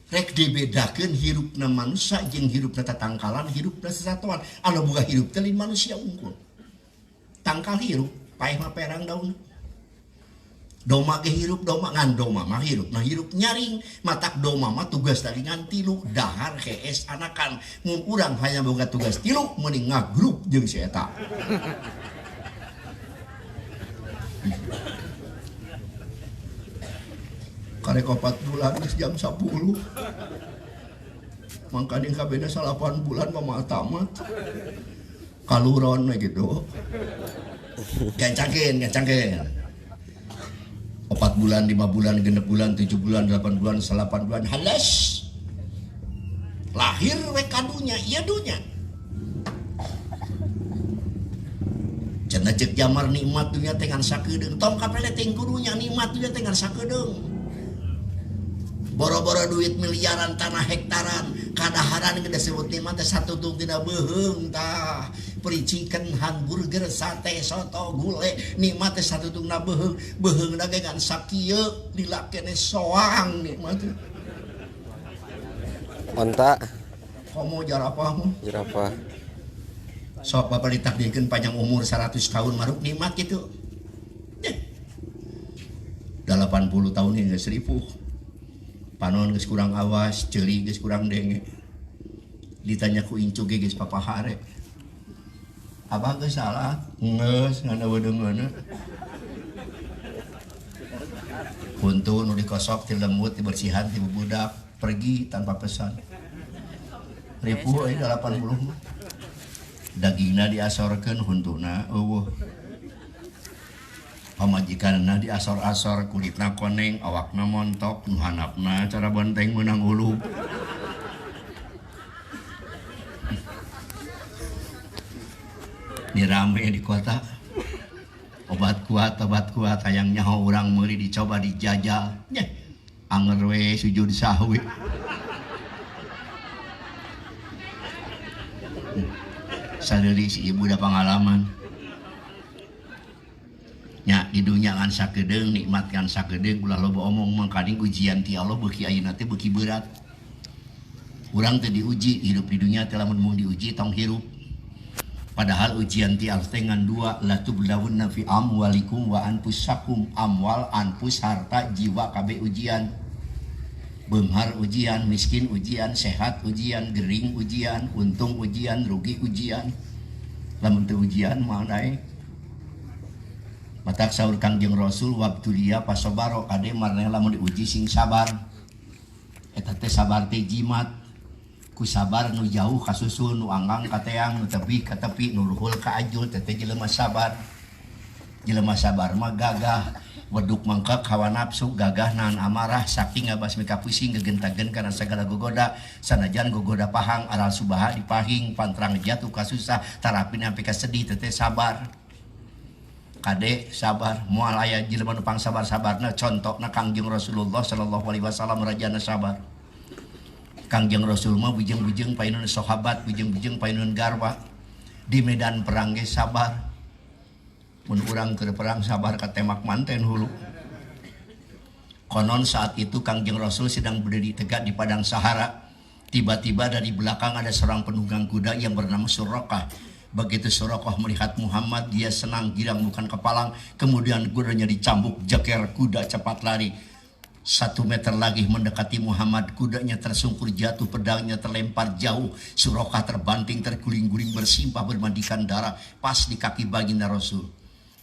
Rek dibedakeun hirupna manusia jeung hirupna tatangkalan, hirupna sesatuan. Anu boga hirup teh lain manusia unggul. Tangkal hirup paeh mah perang daun. Doma ge hirup doma ngan doma mah hirup. Nah hirup nyaring matak doma mah tugas tadi ngan tilu dahar hees anakan. Mun urang hanya boga tugas tilu mending ngagrup jeung si eta. Karek 4 bulan geus jam 10. Mangkaning kabehna 8 bulan mah tamat. Kaluron we gitu. Gancangkeun, gancangkeun. 4 bulan, 5 bulan, 6 bulan, 7 bulan, 8 bulan, 9 bulan, halas. Lahir we kadunya, ieu dunya. Cenah ceuk jamar nikmat dunya teh ngan sakedeung. Tong kapele teh kudunya nikmat dunya teh ngan sakedeung. Boro-boro duit miliaran tanah hektaran, kadaharan geus disebut nikmat teh satutung tina beuheung tah. Pericikan hamburger, sate, soto, gule, nikmat teh satutungna beuheung, beuheungna ge ngan sakieu dilakene soang nikmat teh. Onta. Komo jarapah mah? Jerapah. Sok bapak ditakdirkeun panjang umur 100 tahun maruk nikmat kitu. 80 tahun hingga 1000. Panon geus kurang awas, ceuli geus kurang denge. Ditanya ku incu ge geus papahare. Abah geus salah, geus ngan eueuh. Huntu nu dikosok ti lembut dibersihan ti budak pergi tanpa pesan. Ripuh euy 80 mah. Dagingna diasorkeun huntuna eueuh. Pamajikanna diasor-asor kulitna koneng awakna montok nu handapna cara bonteng meunang ulup. Ini rame di kota. Obat kuat hayang nyaho urang meuli dicoba dijajal. Nyeh, anger we sujud sahwi. Sadeuli si ibu da pangalaman. Nya di dunya ngan sakedeung nikmat ngan sakedeung ulah loba omong mangkaning ujian ti Allah beuki ayeuna teh beuki berat. Urang teh diuji hidup di dunya teh lamun mung diuji tong hirup. Padahal ujian ti Allah teh ngan dua, la tublawunna fi amwalikum wa anfusakum, amwal anfus harta jiwa kabeh ujian. Beunghar ujian, miskin ujian, sehat ujian, gering ujian, untung ujian, rugi ujian. Lamun teu ujian mah naik. Matak saur Kangjeng Rasul wabtulia pasobaro kade marneh lamun diuji sing sabar. Eta teh sabar teh jimat. Ku sabar nu jauh kasusul, nu anggang ka teang, nu tebih ka tepi, nu ruhul ka ajul, teh teh jelema sabar. Jelema sabar mah gagah, weduk mangkak hawa nafsu, gagah nahan amarah, sakti ngabasmi kapusing, gegentagen kana sagala gogoda, sanajan gogoda pahang, aral subaha dipahing, pantrang jatuh kasusah, tarapin sampai ka sedih, teh teh sabar. Kade sabar, moal aya jelema nu pang sabar-sabarna, contokna Kangjeng Rasulullah sallallahu alaihi wasallam rajana sabar. Kangjeng Rasul mah bujeng-bujeng painun sahabat, bujeng-bujeng painun garwa. Di medan perang ge sabar. Mun urang keur perang sabar katemak manten hulu. Konon saat itu Kangjeng Rasul sedang berdiri tegak di padang Sahara. Tiba-tiba dari belakang ada seorang penunggang kuda yang bernama Suraqah. Begitu Suraqah melihat Muhammad, dia senang girang bukan kepalang. Kemudian kudanya dicambuk, jeker, kuda cepat lari. 1 meter lagi mendekati Muhammad, kudanya tersungkur jatuh, pedangnya terlempar jauh. Suraqah terbanting, terguling-guling, bersimpah bermandikan darah pas di kaki baginda Rasul.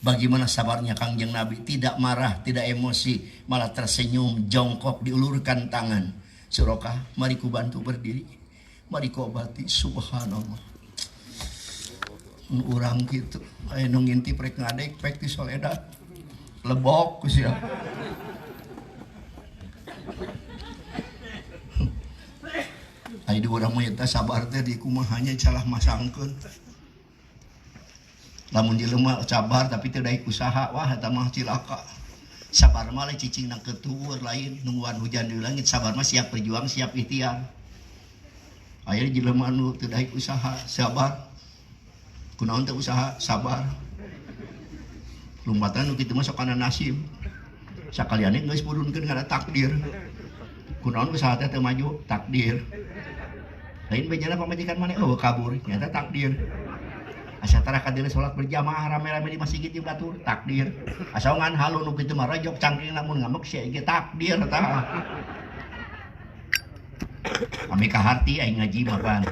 Bagaimana sabarnya Kangjeng Nabi? Tidak marah, tidak emosi, malah tersenyum, jongkok, diulurkan tangan. Suraqah, mari ku bantu berdiri, mari ku obati. Subhanallah. Urang gitu, aya nu ngintip rek ngadek pek di soledat, lebok ku sia. Ai di urang mah eta sabar teh di kumahanya salah masangkeun. Lamun jelema sabar tapi teu daek usaha, wah eta mah cilaka. Sabar mah lain cicing nang ketuur lain nungguan hujan di langit, sabar mah siap berjuang, siap ikhtiar. Aya jelema nu teu daek usaha, sabar. Kunaon teh usaha, sabar. Lumpatan nu kitu mah sok kana nasib. Sakaliane geus purunkeun kana takdir. Kunaon usaha teh teu maju, takdir. Lain bejana pamajikan maneh eueuh kabur, nyata takdir. Asa tara ka dieu salat berjamaah rame-rame di masjid jeung batur, takdir. Asa ngan halu nu kitu mah rojok cangking lamun ngambek sia ge takdir tah. Kami kaharti aing ngaji mah pan.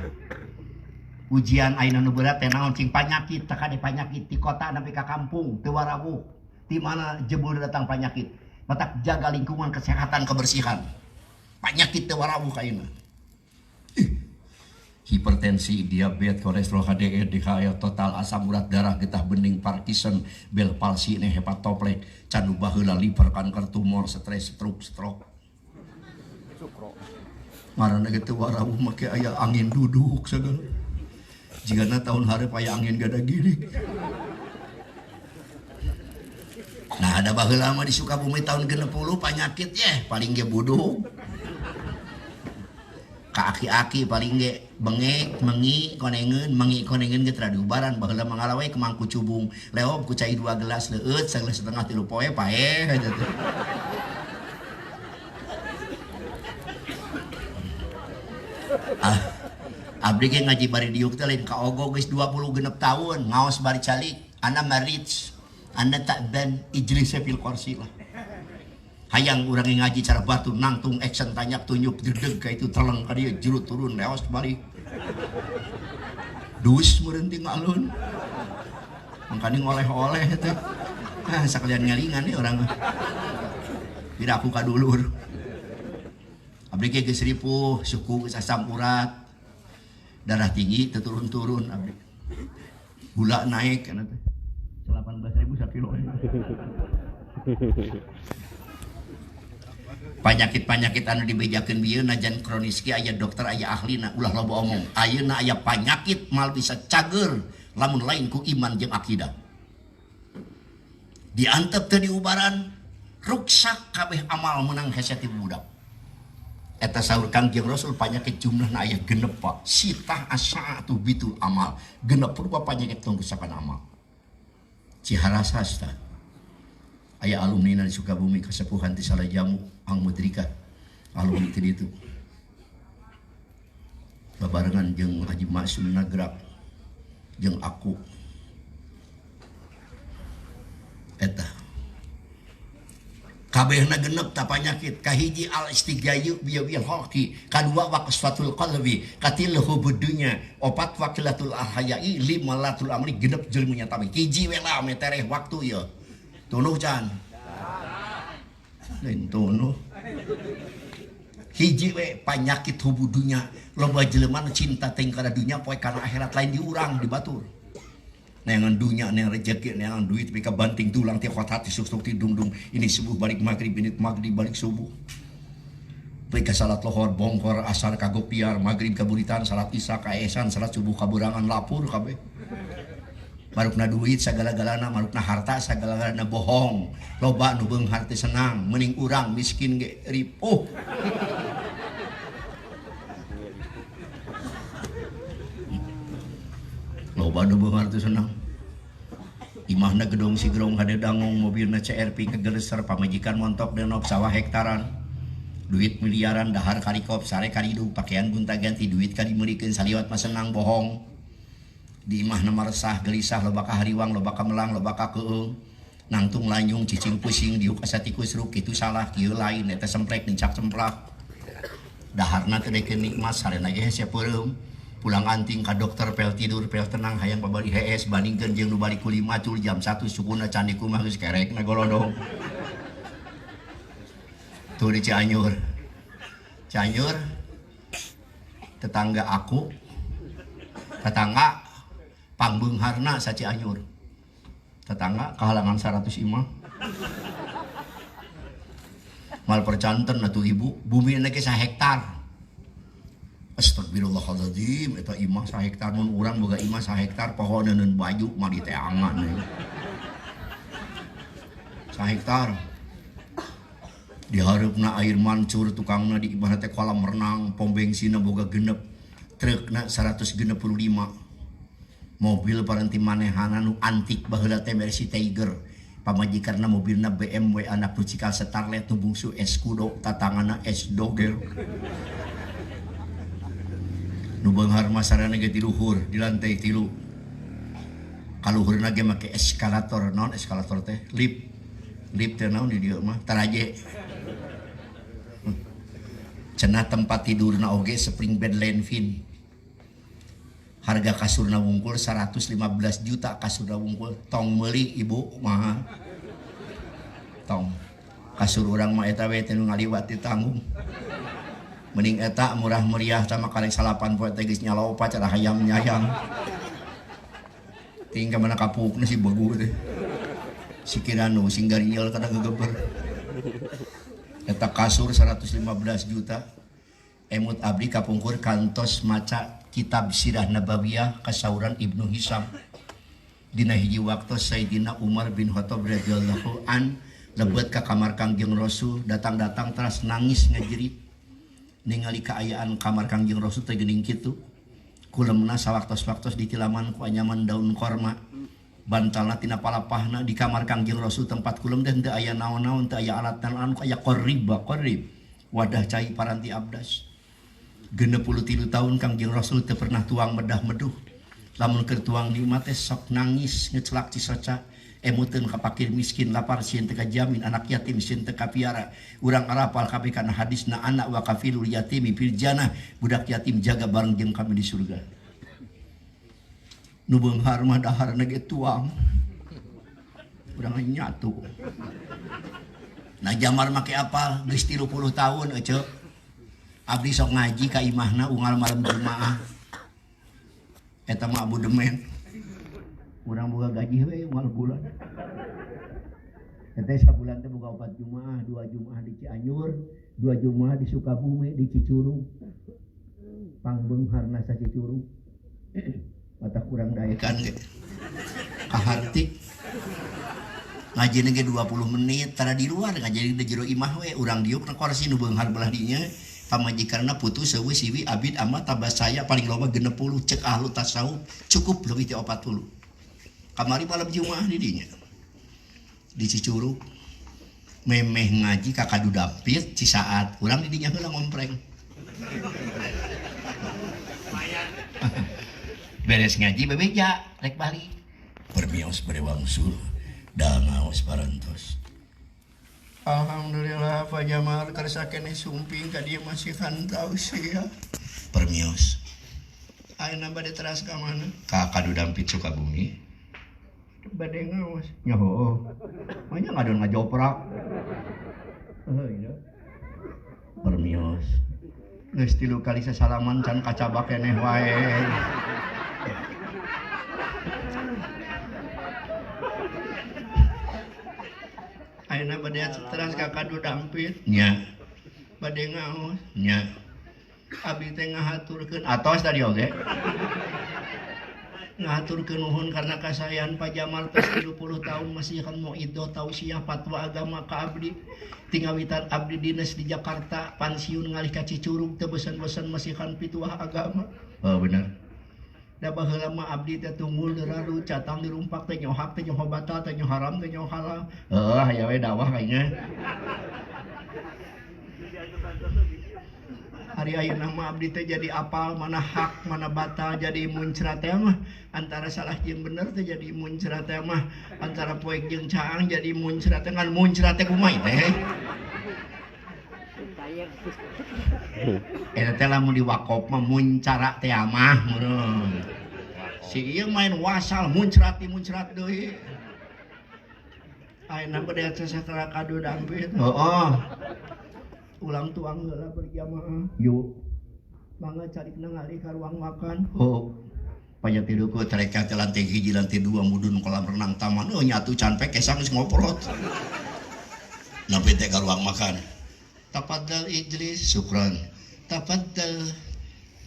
Ujian ayeuna nu berat teh naon cing panyakit, tah kade panyakit di kota nepi ka kampung teu warawuh. Di mana jebul datang panyakit. Matak jaga lingkungan kesehatan kebersihan. Panyakit teu warawuh ka ayeuna. Hipertensi, diabetes, kolesterol, HDL, DHL, total asam urat darah, getah bening, Parkinson, Bell palsy, hepatoplek, candu baheula, liver, kanker, tumor, stres, stroke, stroke. Marana ge teu warawuh make aya angin duduk sagala. Jigana tahun hareup aya angin gada girik. Nah, ada baheula mah di Sukabumi tahun 60 panyakit ye paling ge buduk. Ka aki-aki paling ge bengek, mengi, konengeun, mengi konengeun ge teu diubaran baheula mah ngalawe kemangku cubung. Leob ku cai 2 gelas leueut, sagelas setengah 3 poe paeh aja teh. Ah, abdi ge ngaji bari diuk teh lain kaogo geus 26 tahun ngaos bari calik, ana marits, ana ta'ban ijlis fil kursi lah. Hayang urang ngaji cara batu nangtung action tanyak tunjuk jedeg ka itu teleng ka dieu jero turun leos balik. Dus meureun ti ngalun. Mangkani ngoleh-oleh teh. Ah sakalian ngalingan nih urang. Tidak aku ka dulur. Abdi ge geus ripuh, suku geus asam urat. Darah tinggi teu turun-turun abdi. Gula naik kana teh. 18.000 sakilo. Panyakit-panyakit anu dibejakeun bieu najan kronis ge aya dokter aya ahlina ulah loba omong. Ayeuna aya panyakit mal bisa cager lamun lain ku iman jeung akidah. Diantep teu diubaran ruksak kabeh amal menang hese ti budak. Eta saur Kangjeng Rasul panyakit jumlahna aya 6 Pak. Sitah asaatu bitul amal. 6 rupa panyakit tunggusakan amal. Ciharasas tah. Aya alumni di Sukabumi kasepuhan ti Salajamu Ang Mudrika alumni ti ditu. Babarengan jeung Haji Maksum Nagrak jeung aku. Eta kabehna genep ta panyakit kahiji al istighayu biyabil haqi kadua waqsfatul qalbi katilu hubud dunya opat waqilatul ahya'i lima latul amri genep jelema nyata hiji we lah ame tereh waktu ieu. Tunuh can. Lain tunuh. Hiji we panyakit hubud dunya loba jelema nu cinta teh kana dunya poe kana akhirat lain diurang dibatur. Neangan dunya, neangan rejeki, neangan duit, mereka banting tulang, tiap hati susuk, ti dung-dung. Ini subuh balik maghrib, ini maghrib balik subuh. Mereka salat lohor, bongkor, asar, kagopiar, maghrib kaburitan, salat isya, kaesan, salat subuh kaburangan, lapur kabeh. Marukna duit sagala-galana, marukna harta sagala-galana bohong. Loba nu beunghar teh senang, mending urang miskin ge ripuh. Loba nu beunghar teh senang. Imahna gedong sigrong hadedangong mobilna CRV kegeleser pamajikan montok denok sawah hektaran. Duit miliaran dahar karikop sare karidug pakaian gonta-ganti duit kadimeurikeun saliwat mah senang bohong. Di imahna maresah gelisah loba ka hariwang loba ka melang loba ka keung. Nangtung lanyung cicing pusing diuk asa tikus ruk kitu salah kieu lain eta semprek nincak cemplak. Daharna teu daekeun nikmat sarena ge hese peureum. Pulang anting ka dokter pel tidur pel tenang hayang babari hees bandingkeun jeung nu bari kuli macul jam 1 sukuna candi kumaha geus kerekna golodong. Tuh di Cianjur. Cianjur tetangga aku tetangga pangbeungharna sa Cianjur. Tetangga kahalangan 100 imah. Mal percanten atuh ibu bumi ge sahektar. Astagfirullahaladzim, eta imah sahektar mun urang boga imah sahektar poho neuneun baju mah diteangan we. Sahektar. Dihareupna air mancur tukangna di imahna teh kolam renang, pom bensinna boga genep, trukna 165. Mobil paranti manehana nu antik baheula teh Mercy Tiger. Pamajikanna mobilna BMW anak nu cikal Starlet nu bungsu Escudo tatangana S Doger. Nu beunghar mah sarana ge di luhur di lantai 3. Kaluhurna ge make eskalator, naon eskalator teh? Lift. Lift teh naon di dieu mah? Taraje. Cenah tempat tidurna oge spring bed Lenvin. Harga kasurna wungkul 115 juta kasurna wungkul. Tong meuli ibu mah. Tong. Kasur urang mah eta we teh nu ngaliwat ditanggung. Mending eta murah meriah sama karek salapan poe teh geus nyalopa cara hayam nyayang. Ting ka mana kapukna si begu teh. Si kiranu sing garinyel kana gegeber. Eta kasur 115 juta. Emut abdi kapungkur kantos maca kitab Sirah Nabawiyah kasauran Ibnu Hisam. Dina hiji waktu Sayyidina Umar bin Khattab radhiyallahu an lebet ka kamar Kangjeng Rasul, datang-datang teras nangis ngajerit. Ningali kaayaan kamar Kangjeng Rasul teh geuning kitu. Kulemna sawaktos-waktos ditilaman ku anyaman daun korma. Bantalna tina palapahna di kamar Kangjeng Rasul tempat kulem teh teu aya naon-naon, teu aya alat naon, aya qarib qarib. Wadah cai paranti abdas. 63 tahun Kangjeng Rasul teu pernah tuang medah meduh. Lamun keur tuang nikmat teh sok nangis ngecelak cisoca. Emuteun ka fakir miskin lapar sieun teu kajamin anak yatim sieun teu kapiara. Urang arapal kabeh kana hadisna anak wa kafilul yatimi fil jannah, budak yatim jaga bareng jeung kami di surga. Nu beunghar mah daharna ge tuang. Urang nyatu. Nah jamar make apal geus 30 tahun ece. Abdi sok ngaji ka imahna unggal malam Jumaah. Eta mah Abu Demen. Urang boga gaji we unggal bulan. Eta sabulan teh boga 4 Jumaah, 2 Jumaah di Cianjur, 2 Jumaah di Sukabumi, di Cicurug. Pangbeungharna sa Cicurug. Mata kurang daekan ge. Kaharti. Ngajina ge 20 menit tara di luar ngaji di jero imah we urang diuk na korsi nu beunghar belah dinya. Pamajikanna putus seueuh siwi abid amat tabah saya paling loba 60 cek ahlu tasawuf cukup leuwih ti 40. Kamari malam Jumaah di dinya. Di Cicurug memeh ngaji ka Kadu Dampit Cisaat urang di dinya heula ngompreng. Beres ngaji bebeja rek balik. Permios bade wangsul da ngaos parantos. Alhamdulillah Pak Jamal kersa keneh sumping ka dieu masih tausiah. Permios. Ayeuna bade teras ka mana? Ka Kadu Dampit Sukabumi. Bade ngaos. Nya heueuh. Manya ngadon ngajoprak. Heuh ieu. Permios. Geus 3 kali sasalaman can kacabak keneh wae. Ayeuna bade teras ka Kadu Dampit nya. Bade ngaos nya. Abi teh ngahaturkeun atos tadi oge. Ngahaturkeun nuhun karena kasayan Pak Jamal tos 30 tahun masih kan mauidhoh tausiah fatwa agama ka abdi. Tingawitan abdi dinas di Jakarta pensiun ngalih ka Cicurug teu bosan-bosan masih kan pituah agama. Oh bener. Da baheula mah abdi teh tunggul deralu catang dirumpak teh nyohak teh nyoho batal teh nyoho haram teh nyoho halal. Heuh aya we dakwah kayaknya. Hari ayeuna mah abdi teh jadi apal mana hak mana batal jadi muncrat teh mah antara salah jeung bener teh jadi muncrat teh mah antara poek jeung caang jadi muncrat teh ngan muncrat teh kumaha teh. Eta teh lamun diwakop mah muncara teh mah meureun. Si ieu main wasal muncrat di muncrat deui. Ayeuna bade sakala kadu dampit. Heeh. Ulang tuang heula berjamaah. Yuk. Mangga carikna ngalih ka ruang makan. Heuh. Pajak tiduku tereka teh lantai hiji lantai dua mudun kolam renang taman. Oh nyatu can pek kesang geus ngoprot. Nepi teh ka ruang makan. Tafadhal ijlis, syukran. Tafadhal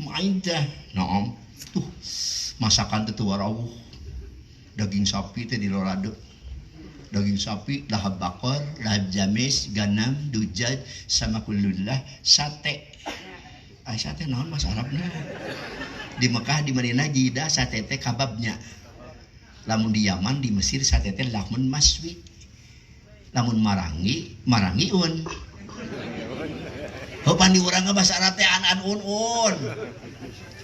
maidah. Naam. Tuh, masakan teh teu warawuh. Daging sapi teh dilorade. Daging sapi, lahab bakor, lahab jamis, ganam, dujaj, sama kulullah, sate. Ai sate naon bahasa Arabna? Di Mekah, di Madinah, jidah sate teh kababnya. Lamun di Yaman, di Mesir sate teh lahmun maswi. Lamun marangi, marangiun. Heupan di urang mah bahasa Arab teh an-an un-un.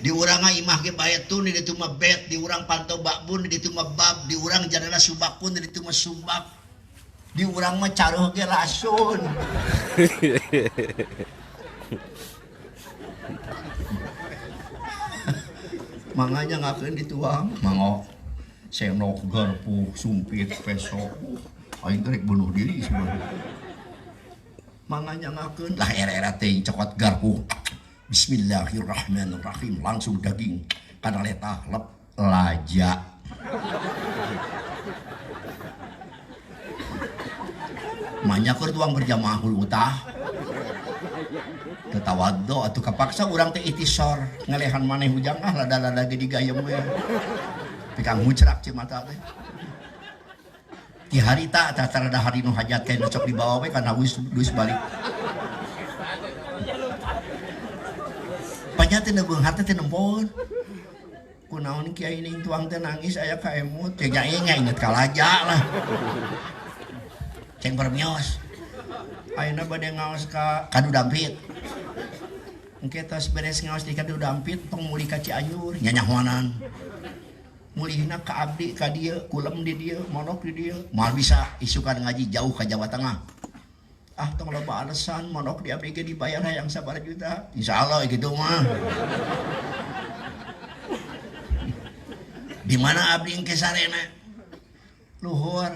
Di urang mah imah ge baetun, di ditu mah bet, di urang panto bakbun, di ditu mah bab, di urang jadana subakun, di ditu mah subak. Di urang mah caruh ge lasun. Manganya ngakeun dituang, mangga sendok, garpu, sumpit, peso. Aing teh rek bunuh diri sebenarnya. Manganya ngakeun lah era-era teh cokot garpu. Bismillahirrahmanirrahim, langsung daging kana letah lep laja. Manya keur tuang berjamaah hulu utah. Tetawaddo atuh kapaksa urang teh itisor ngelehan maneh hujang ah lada-lada ge digayem we. Pikang mucrak ceu mata teh. Ti harita tah tarada hari nu hajat teh cok dibawa we kana wis balik. Panya teh nebeung hate teh nempon. Kunaon kiai ning tuang teh nangis aya ka emut. Ya nya inget kalaja lah. Ceng permios. Ayeuna bade ngaos ka Kadu Dampit. Engke tos beres ngaos di Kadu Dampit tong mulih ka Cianjur nyanyahoanan. Mulihna ka abdi ka dieu, kulem di dieu, mondok di dieu. Moal bisa isukan ngaji jauh ka Jawa Tengah. Ah tong loba alasan mondok di abdi ge dibayar hayang sabaraha juta. Insyaallah kitu mah. Di mana abdi engke sarena? Luhur.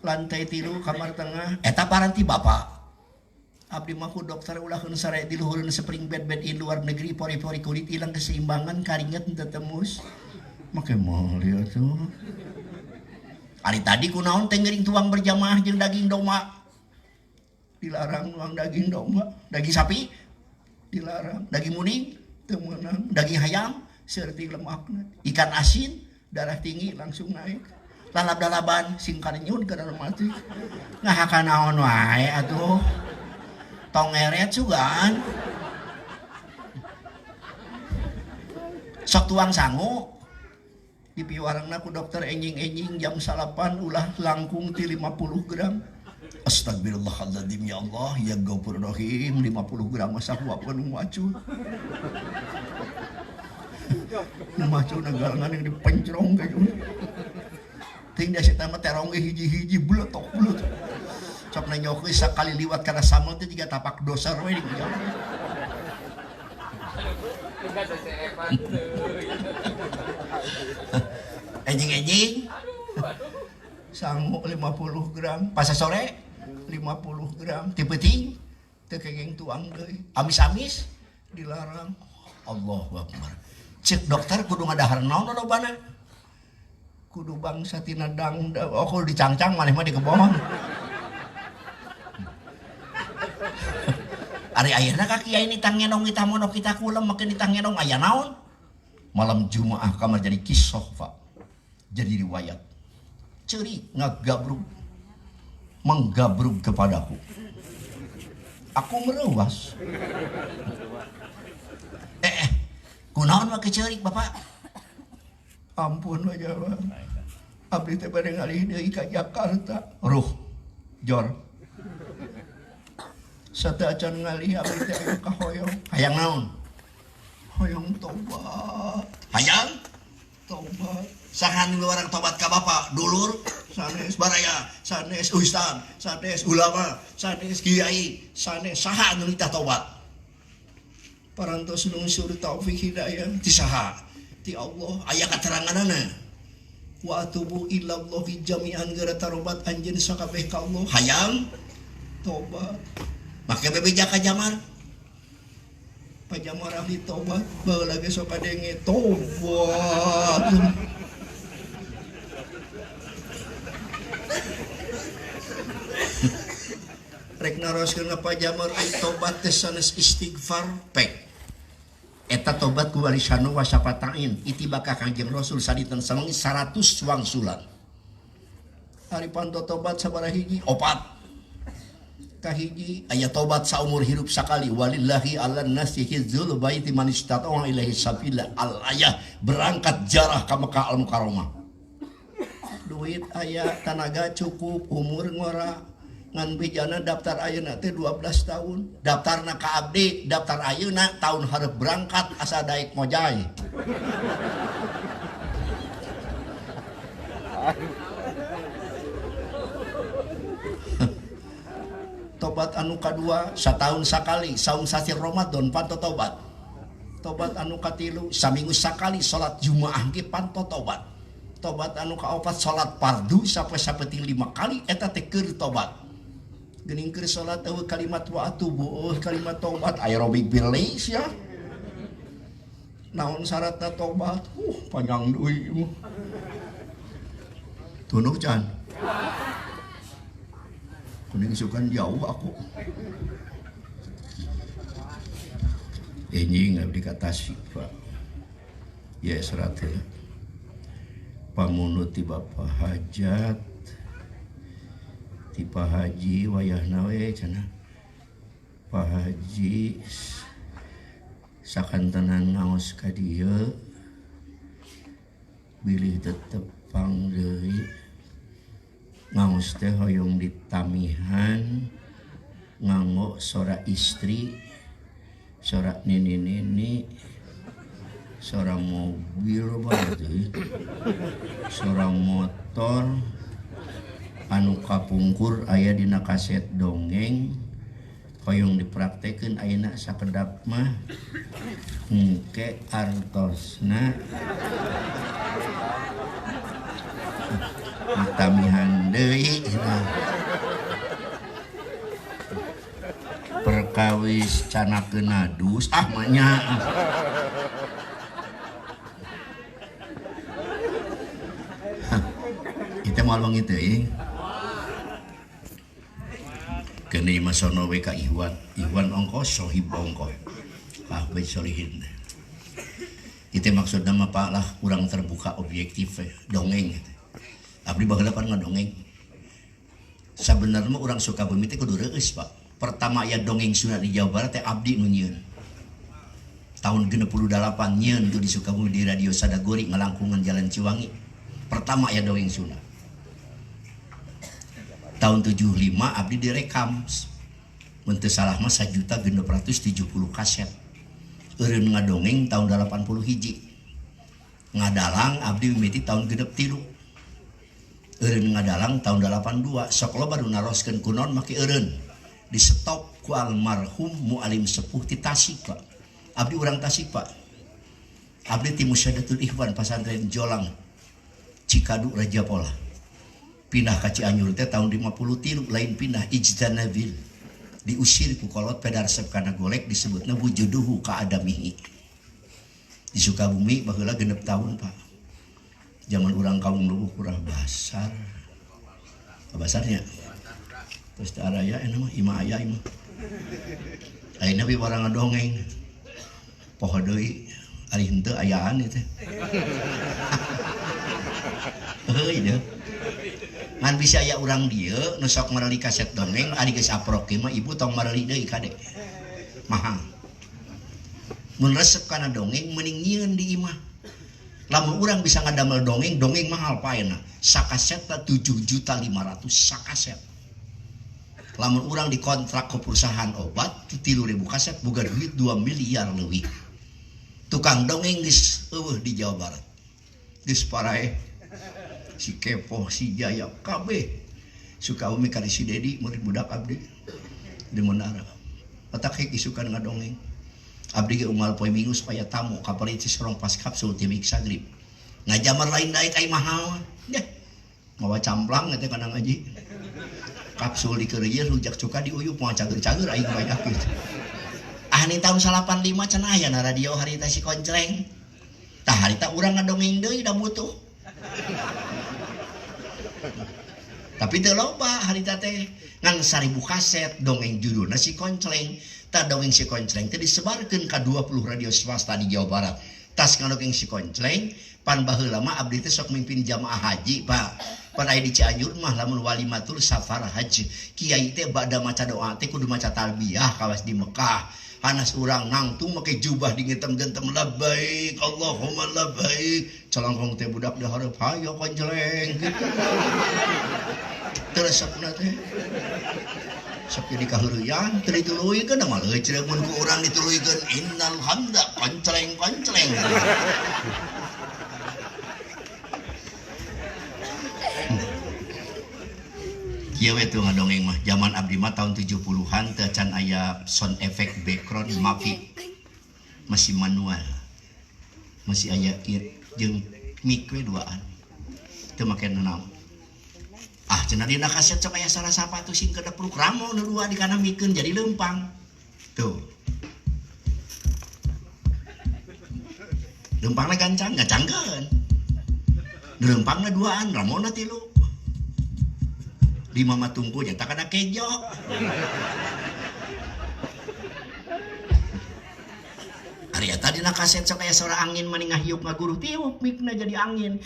Lantai 3 kamar tengah. Eta paranti bapak. Abdi mah ku dokter ulahkeun sare di luhureun spring bed bed in luar negeri pori-pori kulit hilang keseimbangan karinget teu tembus. Make moal ieu tuh. Ari tadi kunaon teh ngeuring tuang berjamaah jeung daging domba. Dilarang nuang daging domba, daging sapi dilarang, daging muning teu meunang, daging hayam seurti lemakna, ikan asin darah tinggi langsung naik. Lalab-lalaban sing karenyun ka dalam mati. Ngahakan naon wae atuh. Tong ngeret sugan. Sok tuang sangu. Dipiwarangna ku dokter enjing-enjing jam 9 ulah langkung ti 50 gram. Astagfirullahaladzim ya Allah ya Ghafur Rahim 50 gram masa huapeun nu macu. Nu macu nagalangan yang dipencrong ka jeung. Ting da eta mah terong ge hiji-hiji bletok bletok. Sok nanyokeun sakali liwat kana samel teh jiga tapak doser we di ujang. Enjing-enjing. Sangu 50 gram, pasar sore 50 gram, ti peuting teu kenging tuang deui. Amis-amis dilarang. Allahu Akbar. Cek dokter kudu ngadahar naon lobana? Kudu bangsa tina dang, oh kudu dicangcang maneh mah di kebon. Ari ayeuna ka kiai nitah ngenong kita mondok kita kulem make nitah ngenong aya naon? Malam Jumaah kamar jadi kisah Pak. Jadi riwayat. Ceurik ngagabrug menggabrug kepadaku. Aku meruas. Kunaon make ceurik Bapak? Ampun Pak Jamar. Abdi teh bade ngalih deui ka Jakarta. Ruh. Jor. Sateuacan ngalih abdi teh aya kahoyong. Hayang naon? Hoyong tobat. Hayang tobat. Saha nu orang tobat ka bapa? Dulur, sanes baraya, sanes ustad, sanes ulama, sanes kiai, sanes saha nu nitah tobat? Parantos nungsur taufik hidayah ti saha? Ti Allah. Aya kateranganana. Wa atubu ilallahi jami'an geura tarobat anjeun sakabeh ka Allah. Hayang tobat. Make bebeja ka Jamar. Pak Jamar ahli tobat, baheula ge sok kadenge tobat. Rek naroskeun ka Pak Jamar ai tobat teh sanes istighfar pek. Eta tobat ku walisanu wasapatain itiba ka Kangjeng Rasul sadinten sawengi 100 wangsulan. Ari panto tobat sabaraha hiji? Opat. Kahiji aya tobat saumur hirup sakali walillahi 'alan nasi hizul baiti man istata'a ilaihi sabila. Al ayah berangkat jarah ka Mekah Al Mukarramah. Duit aya, tanaga cukup, umur ngora. Ngan bijana daftar ayeuna teh 12 tahun. Daftarna ka abdi, daftar ayeuna tahun hareup berangkat asa daek ngojay. Tobat anu kadua satahun sakali saum sasih Ramadan panto tobat. Tobat anu katilu saminggu sakali salat Jumaah ge panto tobat. Tobat anu kaopat salat fardu sampai sapeting 5 kali eta teh keur tobat. Geuning keur salat eueuh kalimat wa atubu eueuh kalimat tobat aerobik bilis ya. Naon syaratna tobat? Panjang deui mah. Tunduh can. Kuning sukan jauh aku. Enjing abdi ka Tasik, Pak. Ya serat heula. Pamunut ti Bapak Hajat, ti Pak Haji wayahna we cenah. Pak Haji sakantenan ngaos ka dieu bilih tetepang deui. Ngaos teh hoyong ditamihan nganggo sora istri, sora nini-nini, sora mobil bae teh, sora motor anu kapungkur aya dina kaset dongeng hoyong dipraktekeun ayeuna sakedap mah engke artosna ditamihan deui. Perkawis canakeun adus ah manya. Kita moal wengi teuing. Keuni masono we ka Ikhwan, Ikhwan ongkos sohib ongkos. Kabeh solihin. Itu maksudna mah Pak lah kurang terbuka objektif we, dongeng gitu. Abdi baheula pan ngadongeng. Sabenerna mah urang Sukabumi teh kudu reueus Pak. Pertama aya dongeng Sunda di Jawa Barat teh abdi nu nyieun. Tahun 68 nyieun tuh di Sukabumi di Radio Sadagori ngalangkungan Jalan Ciwangi. Pertama aya dongeng Sunda. Tahun 75 abdi direkam. Mun teu salah mah 1.670 kaset. Eureun ngadongeng tahun 81. Ngadalang abdi mimiti tahun 63. Eureun ngadalang tahun 82. Sok loba nu naroskeun kunaon make eureun. Di stop ku almarhum mualim sepuh ti Tasik Pak. Abdi urang Tasik Pak. Abdi ti Musyadatul Ikhwan pasantren Jolang Cikadu Raja Pola. Pindah ka Cianjur teh tahun 53 lain pindah ijtanabil. Diusir ku kolot pedarsep kana golek disebutna wujuduhu ka adamihi. Di Sukabumi baheula 6 tahun Pak. Zaman urang kaum leuwih kurang basar. Basarnya. Terus teh araya enak mah imah aya imah. Ayeuna we barang ngadongeng. Poho deui ari henteu ayaan ieu teh. Heuy deui. Ngan bisa aya urang dieu nu sok mareli kaset dongeng ari geus aprok ieu mah ibu tong mareli deui kade. Mahal. Mun resep kana dongeng mending nyieun di imah. Lamun urang bisa ngadamel dongeng, dongeng mahal paena. Sakasetna 7.500.000 sakaset. Lamun urang dikontrak ke perusahaan obat 3.000 kaset boga duit 2 miliar leuwih. Tukang dongeng geus eueuh di Jawa Barat. Geus paraeh si Kepoh, si Jaya, kabeh. Sukabumi ka si Dedi murid budak abdi di Menara. Otak hek isukan ngadongeng. Abdi ge unggal poe Minggu supaya tamu kapalit si sorong pas kapsul ti Mixagrip. Ngajamar lain daek ai mahal. Yah. Mawa camplang eta kana ngaji. Kapsul dikeureuyeun rujak cuka diuyup moal cager-cager aing banyak gitu. Ah ni tahun 85 cenah aya na radio harita si Koncleng. Tah harita urang ngadongeng deui da butuh. Tapi teu loba harita teh ngan 1000 kaset dongeng judulna si Koncleng. Tah dongeng si Koncleng teh disebarkeun ka 20 radio swasta di Jawa Barat. Tas ngadongeng si Koncleng pan baheula mah abdi teh sok mimpin jamaah haji, Pak. Pan aya di Cianjur mah lamun walimatul safar haji, kiai teh bada maca doa teh kudu maca talbiyah kawas di Mekah. Hanas urang nangtung make jubah digentem-gentem labbaik Allahumma labbaik. Calangkong teh budak di hareup hayo Koncleng gitu. Terus resepna teh. Sok jadi kaheureuyang teu dituluykeun mah leuceuk mun ku urang dituluykeun innal hamda koncleng-koncleng. Kieu we tuh ngadongeng mah zaman abdi mah tahun 70-an teh can aya sound effect background mavi. Masih manual. Masih aya jeung mic we duaan. Teu make naon. Ah cenah dina kaset sok aya salah sapatu sing kedepruk ramo nu dua di kana mikeun jadi leumpang. Tuh. Leumpangna gancang ngacangkeun. Leumpangna duaan, ramona tilu. Di mama tungku nyata kana kejo. Ari eta dina kaset sok aya suara angin mani ngahiup ngaguruh tiup mikna jadi angin.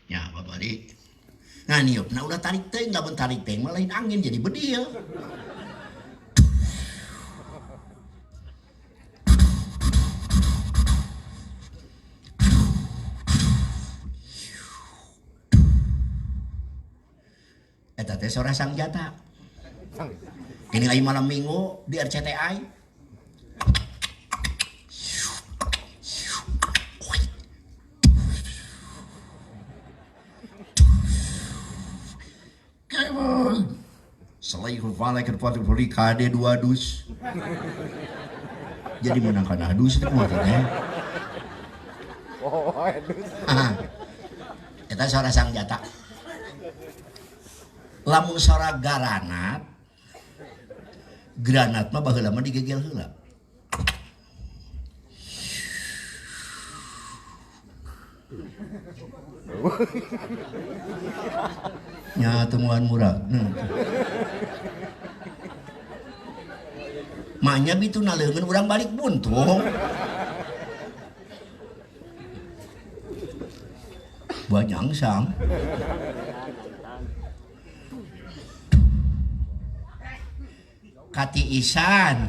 Ya babari. Nah niupna ulah tarik teuing, lamun tarik teuing mah lain angin jadi bedil. Eta teh sora sangjata. Gini lagi malam Minggu di RCTI. Selaihu falaikan fatihuli KD 2 dus. Jadi menangkan adus itu kumaha teh? Oh, adus. Eta sora sangjata. Lamun sora garanat, granat mah baheula mah digegel heula. Nya temuan murah. Maknya bitu naleungeun urang balik buntung. Buat nyangsang. Katiisan.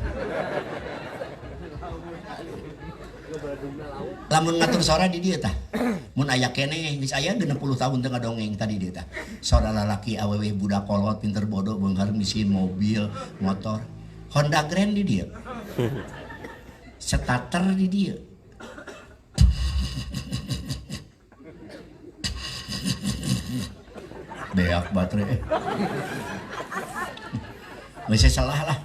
Lamun ngatur sora di dieu tah. Mun aya keneh geus aya 60 tahun teu ngadongeng tadi dieu tah. Sora lalaki awewe budak kolot pinter bodoh beunghar mesin mobil, motor. Honda Grand di dieu. Starter di dieu. Beak baterai. Masih salah lah.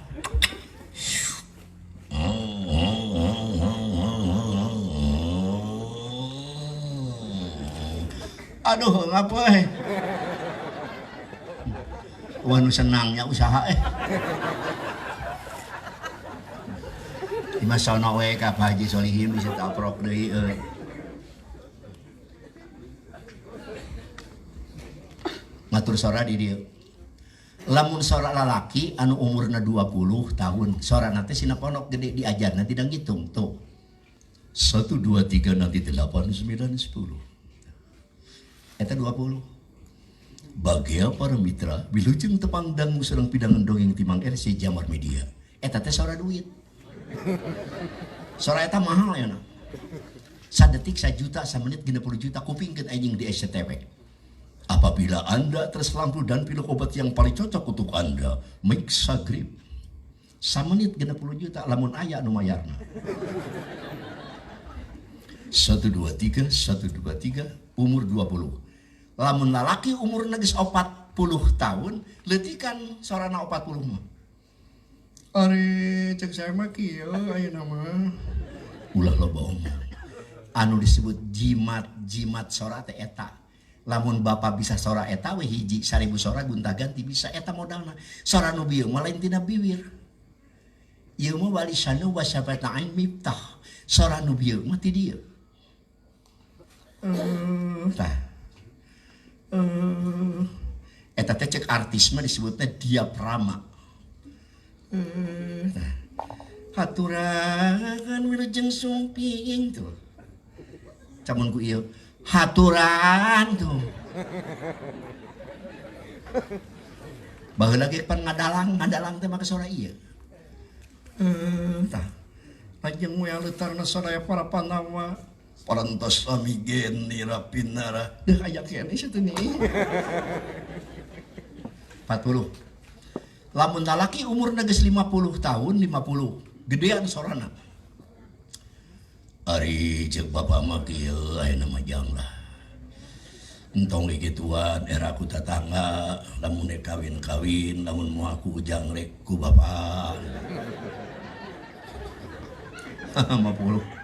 Aduh, ngapa eh? Wah, nu senangnya usaha eh. Di sono we ka Pak Haji Solihin bisa taprok deui euy. Ngatur sora di dieu. Lamun sora lalaki anu umurna 20 tahun, sorana teh sina pondok gede diajarna tidak ngitung tuh. 1 2 3 nanti 8 9 10. Eta 20. Bagea para mitra wilujeng tepang dangu sareng pidangan dongeng timang RC Jamar Media. Eta teh sora duit. Sora eta mahal ya na. Sadetik 1 juta, samenit 60 juta, kupingkeun anjing di SCTV. Apabila Anda terselampu dan pilih obat yang paling cocok untuk Anda, Mixagrip. Samenit 60 juta lamun aya nu mayarna. 1 2 3 1 2 3, umur 20. Lamun lalaki umur geus 40 tahun, leutikan sorana 40 mah. Ari cek saya mah kieu ayeuna mah. Ulah loba omong. Anu disebut jimat-jimat sora teh eta. Lamun bapak bisa sora eta we hiji, 1000 sora gonta ganti bisa, eta modalna. Sora nu bieu mah lain tina bibir. Ieu mah walisanu wasafatain miftah. Sora nu bieu mah ti dieu. Tah. Eta teh cek artis mah disebutnya diafragma. Tah. Haturahan wilujeng sumping tuh. Camun ku ieu haturan tuh. Baheula ge pan ngadalang, ngadalang teh make sora ieu. Tah. Lajeng we leutarna sadaya para Pandawa. Parantos sami nira pinara. Deuh aya keneh sia nih. 40. Lamun lalaki umur geus 50 tahun, 50, gedean sorana. Ari cek bapak mah kieu ayeuna mah jang lah. Entong gituan era ku tatangga, lamun rek kawin-kawin, lamun moal ku ujang rek ku bapak. 50.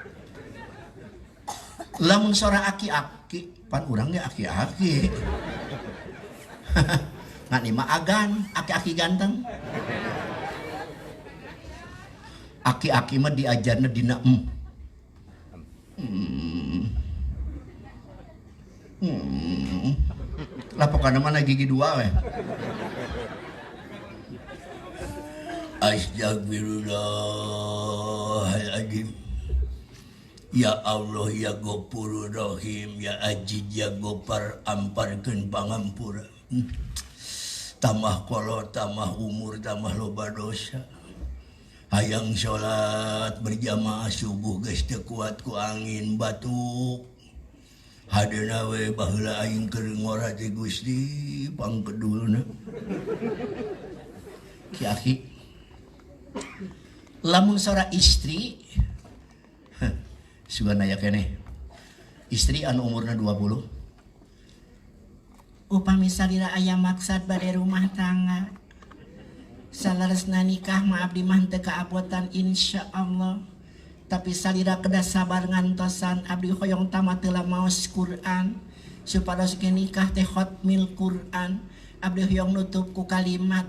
Lamun sora aki-aki, pan urang ge aki-aki. Ngan ieu mah agan, aki-aki ganteng. Aki-aki mah diajarna dina em. Lah pokokna mah gigi dua we. Astagfirullahaladzim. Ya Allah ya Ghafurur Rahim ya Aziz ya Ghaffar, amparkeun pangampura. Tambah kolot, tambah umur, tambah loba dosa. Hayang salat berjamaah subuh geus teu kuat ku angin batuk. Hadeuna we baheula aing keur ngora teh Gusti pangkedulna. Ki aki. Lamun sora istri sugan aya keneh. Istri anu umurna 20. Upami salira aya maksad bade rumah tangga. Saleresna nikah mah abdi mah teu kaabotan insyaallah. Tapi salira kedah sabar ngantosan abdi hoyong tamat heula maos Quran supados ge nikah teh khotmil Quran. Abdi hoyong nutup ku kalimat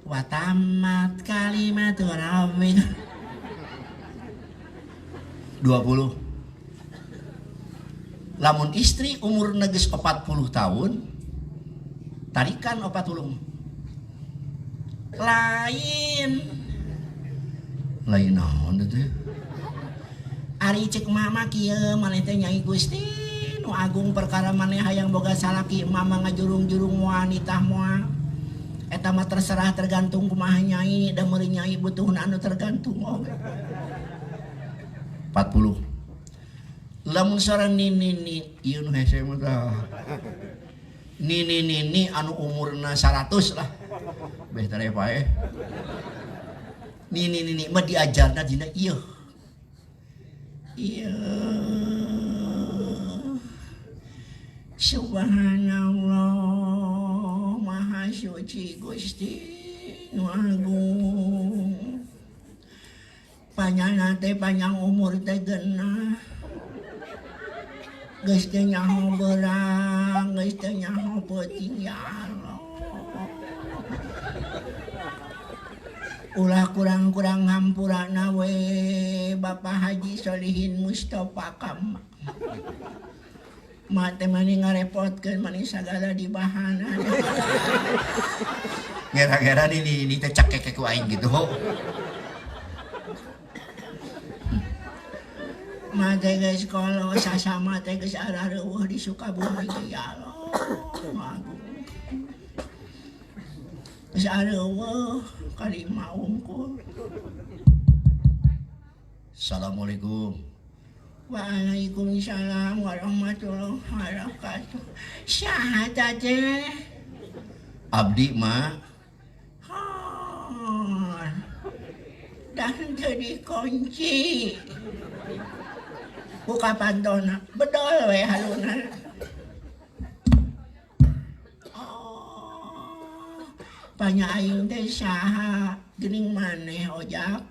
wa tammat kalimatu rabbika. 20. Lamun istri umur geus 40 tahun, tarikan 40. Lain. Lain naon teh? Ari cek mama kieu maneh teh Nyai Gusti nu agung perkara maneh hayang boga salaki mama ngajurung-jurung wanita moal. Eta mah terserah tergantung kumaha Nyai da meuri Nyai butuhna anu tergantung oge. 40. Lamun sora nini nini ieu nu hese mah tah. Nini nini anu umurna 100 lah. Beh tare pae. Nini nini mah diajarna dina ieu. Ieu. Subhanallah Maha Suci Gusti nu Agung. Panjang teh panjang umur teh genah. Geus teu nyaho beurang, geus teu nyaho peuting ya Allah. Ulah kurang-kurang hampurana we Bapak Haji Solihin Mustafa Kamal. Ma teh mani ngarepotkeun mani sagala dibahanan. Ngera-ngera ini teh cakek ku aing gitu. Ma teh geus kolot sasama teh geus arareuweuh di Sukabumi ya Allah. Agung. Geus areueuh kalima unggul. Assalamualaikum. Waalaikumsalam warahmatullahi wabarakatuh. Saha teh? Abdi mah. Dan teu dikunci. Buka pantona, bedol we haluna. Oh, panya aing teh saha geuning maneh ojak.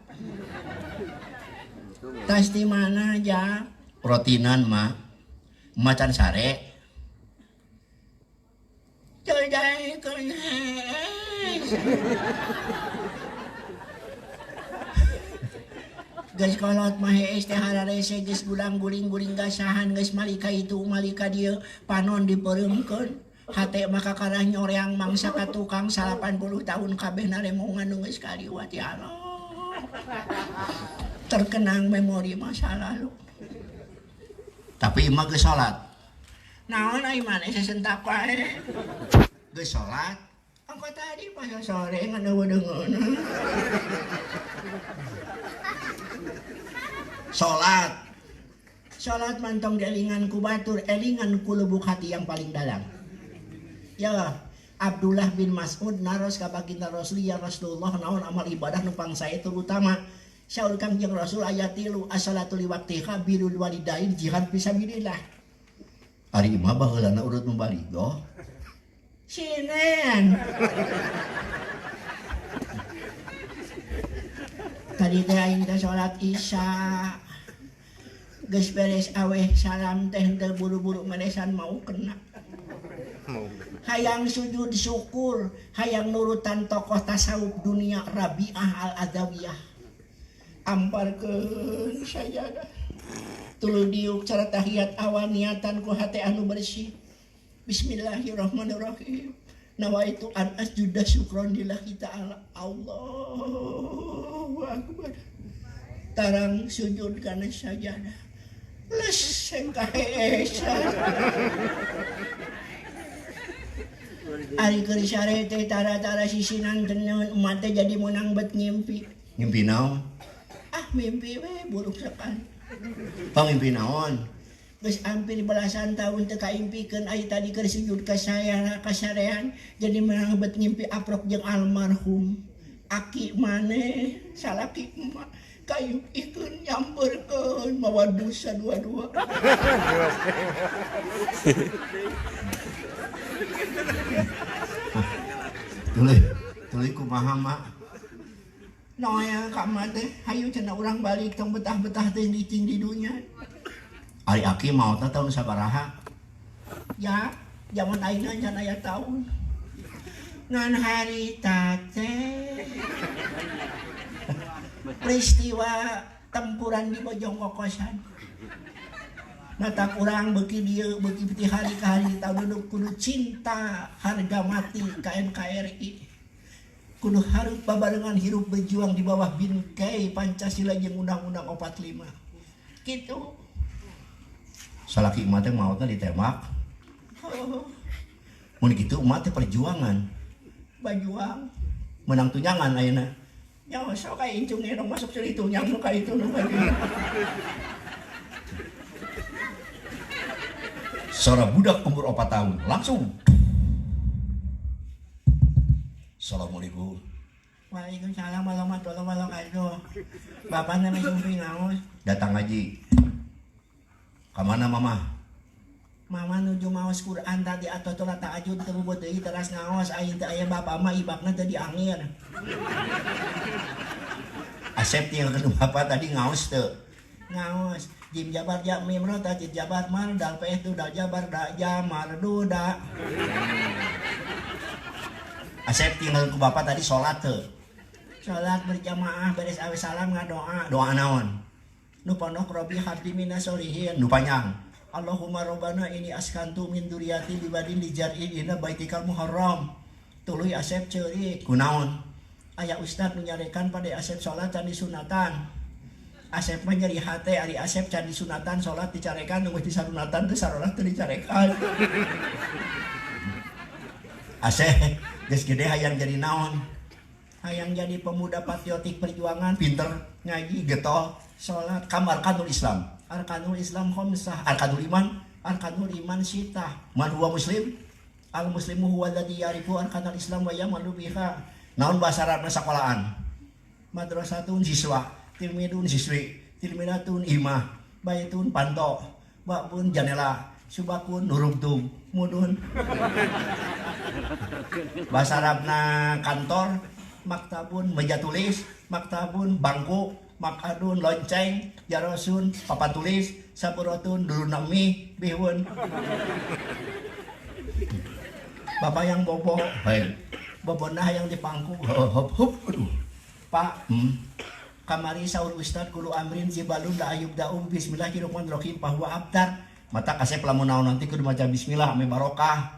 Tas di mana jak? Rotinan mah. Macan sare. Teu daekeun hees. Geus kolot mah hees teh hararese geus gulang guling-guling gasahan geus malika itu malika dieu panon dipereumkeun. Hate mah kakarah nyoreang mangsa ka tukang 80 tahun kabeh naremongan nu geus kaliwat ya Allah. Terkenang memori masa lalu. Tapi imah geus salat. Naon ai maneh sesentak wae. Geus salat. Angko tadi pas sore ngan eueuh-deungeun. Salat. Salat mantong dielingan ku batur, elingan ku lubuk hati yang paling dalam. Ya, Abdullah bin Mas'ud naros ka baginda Rasul, ya Rasulullah naon amal ibadah nu pangsae terutama. Saur Kangjeng Rasul ayat 3 as-salatu liwaqtiha birrul walidain jihad fisabilillah. Ari imah baheulana urut mubalighah. Sinen. Tadi teh aing teh salat Isya. Geus beres aweh salam teh henteu buru-buru meresan mau kena. Hayang sujud syukur, hayang nurutan tokoh tasawuf dunia Rabi'ah Al-Adawiyah. Amparkeun sajadah. Tuluy diuk cara tahiyat awal niatan ku hate anu bersih. Bismillahirrahmanirrahim. Nawaitu an asjuda syukron lillahi ta'ala. Allahu akbar. Tarang sujud kana sajadah. Les kaheesan. Ari keur sare teh tara-tara sisinan tenun umat teh jadi meunang bet ngimpi. Ngimpi naon? Ah mimpi we buruk sekali. Pang mimpi naon? Geus hampir belasan tahun teu kaimpikeun ai tadi keur sujud ka saya kasarean jadi meunang bet ngimpi aprok jeung almarhum. Aki maneh salaki emak kaimpikeun nyamperkeun mawa dosa dua-dua. Tuluy, tuluy kumaha mak? Noya ka emak teh hayu cenah urang balik tong betah-betah teh licin di dunya. Ari aki maotna tahun sabaraha? Ya, zaman ayeuna can aya taun. Ngan harita teh peristiwa tempuran di Bojong Kokosan. Mata kurang beuki dieu beuki ti hari ka hari tahun duduk kudu cinta harga mati ka NKRI. Kudu hareup babarengan hirup berjuang di bawah bingkai Pancasila jeung Undang-Undang 45. Kitu. Salaki emak teh maotna ditembak. Oh. Mun kitu emak teh perjuangan. Bajuang. Menang tunjangan ayeuna. Ya sok ka incung ngerong masuk ceuli tunyang nu ka itu nu ka dieu. Seorang budak umur 4 tahun langsung. Assalamualaikum. Waalaikumsalam warahmatullahi wabarakatuh. Bapak nami sumpi ngaos. Datang ngaji. Kamana mama? Mama nuju maos Quran tadi atau sholat tahajud teu bubut deui teras ngaos aing teu aya bapak mah ibakna teu diangir. Asep tinggal ke bapak tadi ngaos teu. Ngaos. Jim jabar ja mim ro ta jim jabar mar dal pe tu dal jabar da jamar duda. Asep tinggal ke bapak tadi sholat teu. Sholat berjamaah beres awe salam ngadoa. Doa naon? Nu pondok robi habdi minas solihin. Nu panjang. Allahumma robbana ini askantu min duriyati bibadin lijar'in ina baitikal muharram. Tuluy Asep ceurik. Kunaon? Aya ustad menyarekan pada Asep sholat can disunatan. Asep mah nyeri hate ari Asep can disunatan sholat dicarekan nunggu disunatan teh sarolat teu dicarekan. Asep, Geus gede hayang jadi naon? Hayang jadi pemuda patriotik perjuangan. Pinter ngaji getol salat kamar arkanul Islam. Arkanul Islam khamsah. Arkanul iman. Arkanul iman sitah. Man huwa muslim? Al muslimu huwa alladzi ya'rifu arkanal Islam wa ya'malu biha. Naon bahasa Arabna sakolaan? Madrasatun siswa, tilmidun siswi, tilmidatun imah, baitun panto, babun janela, subakun nurugtung, mudun. Bahasa Arabna kantor, maktabun meja tulis, maktabun bangku, makadun lonceng, jarosun papan tulis, saburotun duluna mie, bihun. Bapak yang bobo. Baik. Bobonah yang dipangku. Hop hop. Aduh. Pak. Kamari saur ustad kulu amrin zibalun la ayub daum bismillahirrahmanirrahim bahwa abtar. Mata kasep lamun naon nanti kudu maca bismillah ame barokah.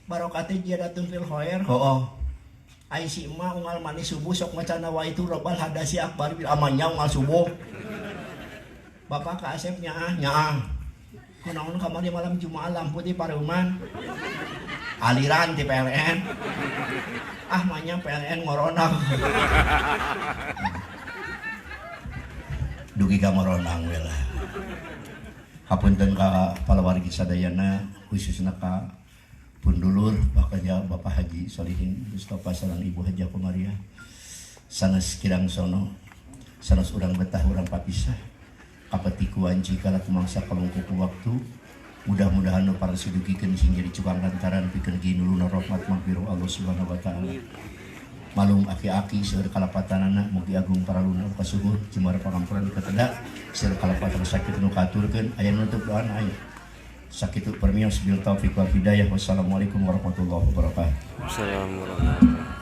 Barokah teh ziyadatun fil khair. Hooh. Ai si emak unggal manis subuh sok maca nawaitu robbal hadasi akbar bil amanya unggal subuh. Bapak ka Asep nyaah. Nyaah. Kunaon kamari malam Jumat lampu di pareuman. Aliran di PLN. Ah manya PLN ngoronang. Dugi ka ngoronang we lah. Hapunten ka palawargi sadayana khususna ka pundulur bakal Bapak Haji Solihin Mustafa sareng Ibu Haji Komaria. Sanes kirang sono, sanes urang betah urang papisah. Kapeti ku anji kala kumangsa kalungkup waktu. Mudah-mudahan nu para sudugikeun sing jadi cukang lantaran pikeun ginuluna rahmat magfirah Allah Subhanahu wa taala. Malum aki-aki seueur kalapatanana mugi agung paraluna kasuhur jemar pangampuran kateda seueur kalapatan sakit nu katurkeun aya nutup doana aya. Sakitu permios bil taufik wal hidayah. Wassalamualaikum warahmatullahi wabarakatuh. Assalamualaikum.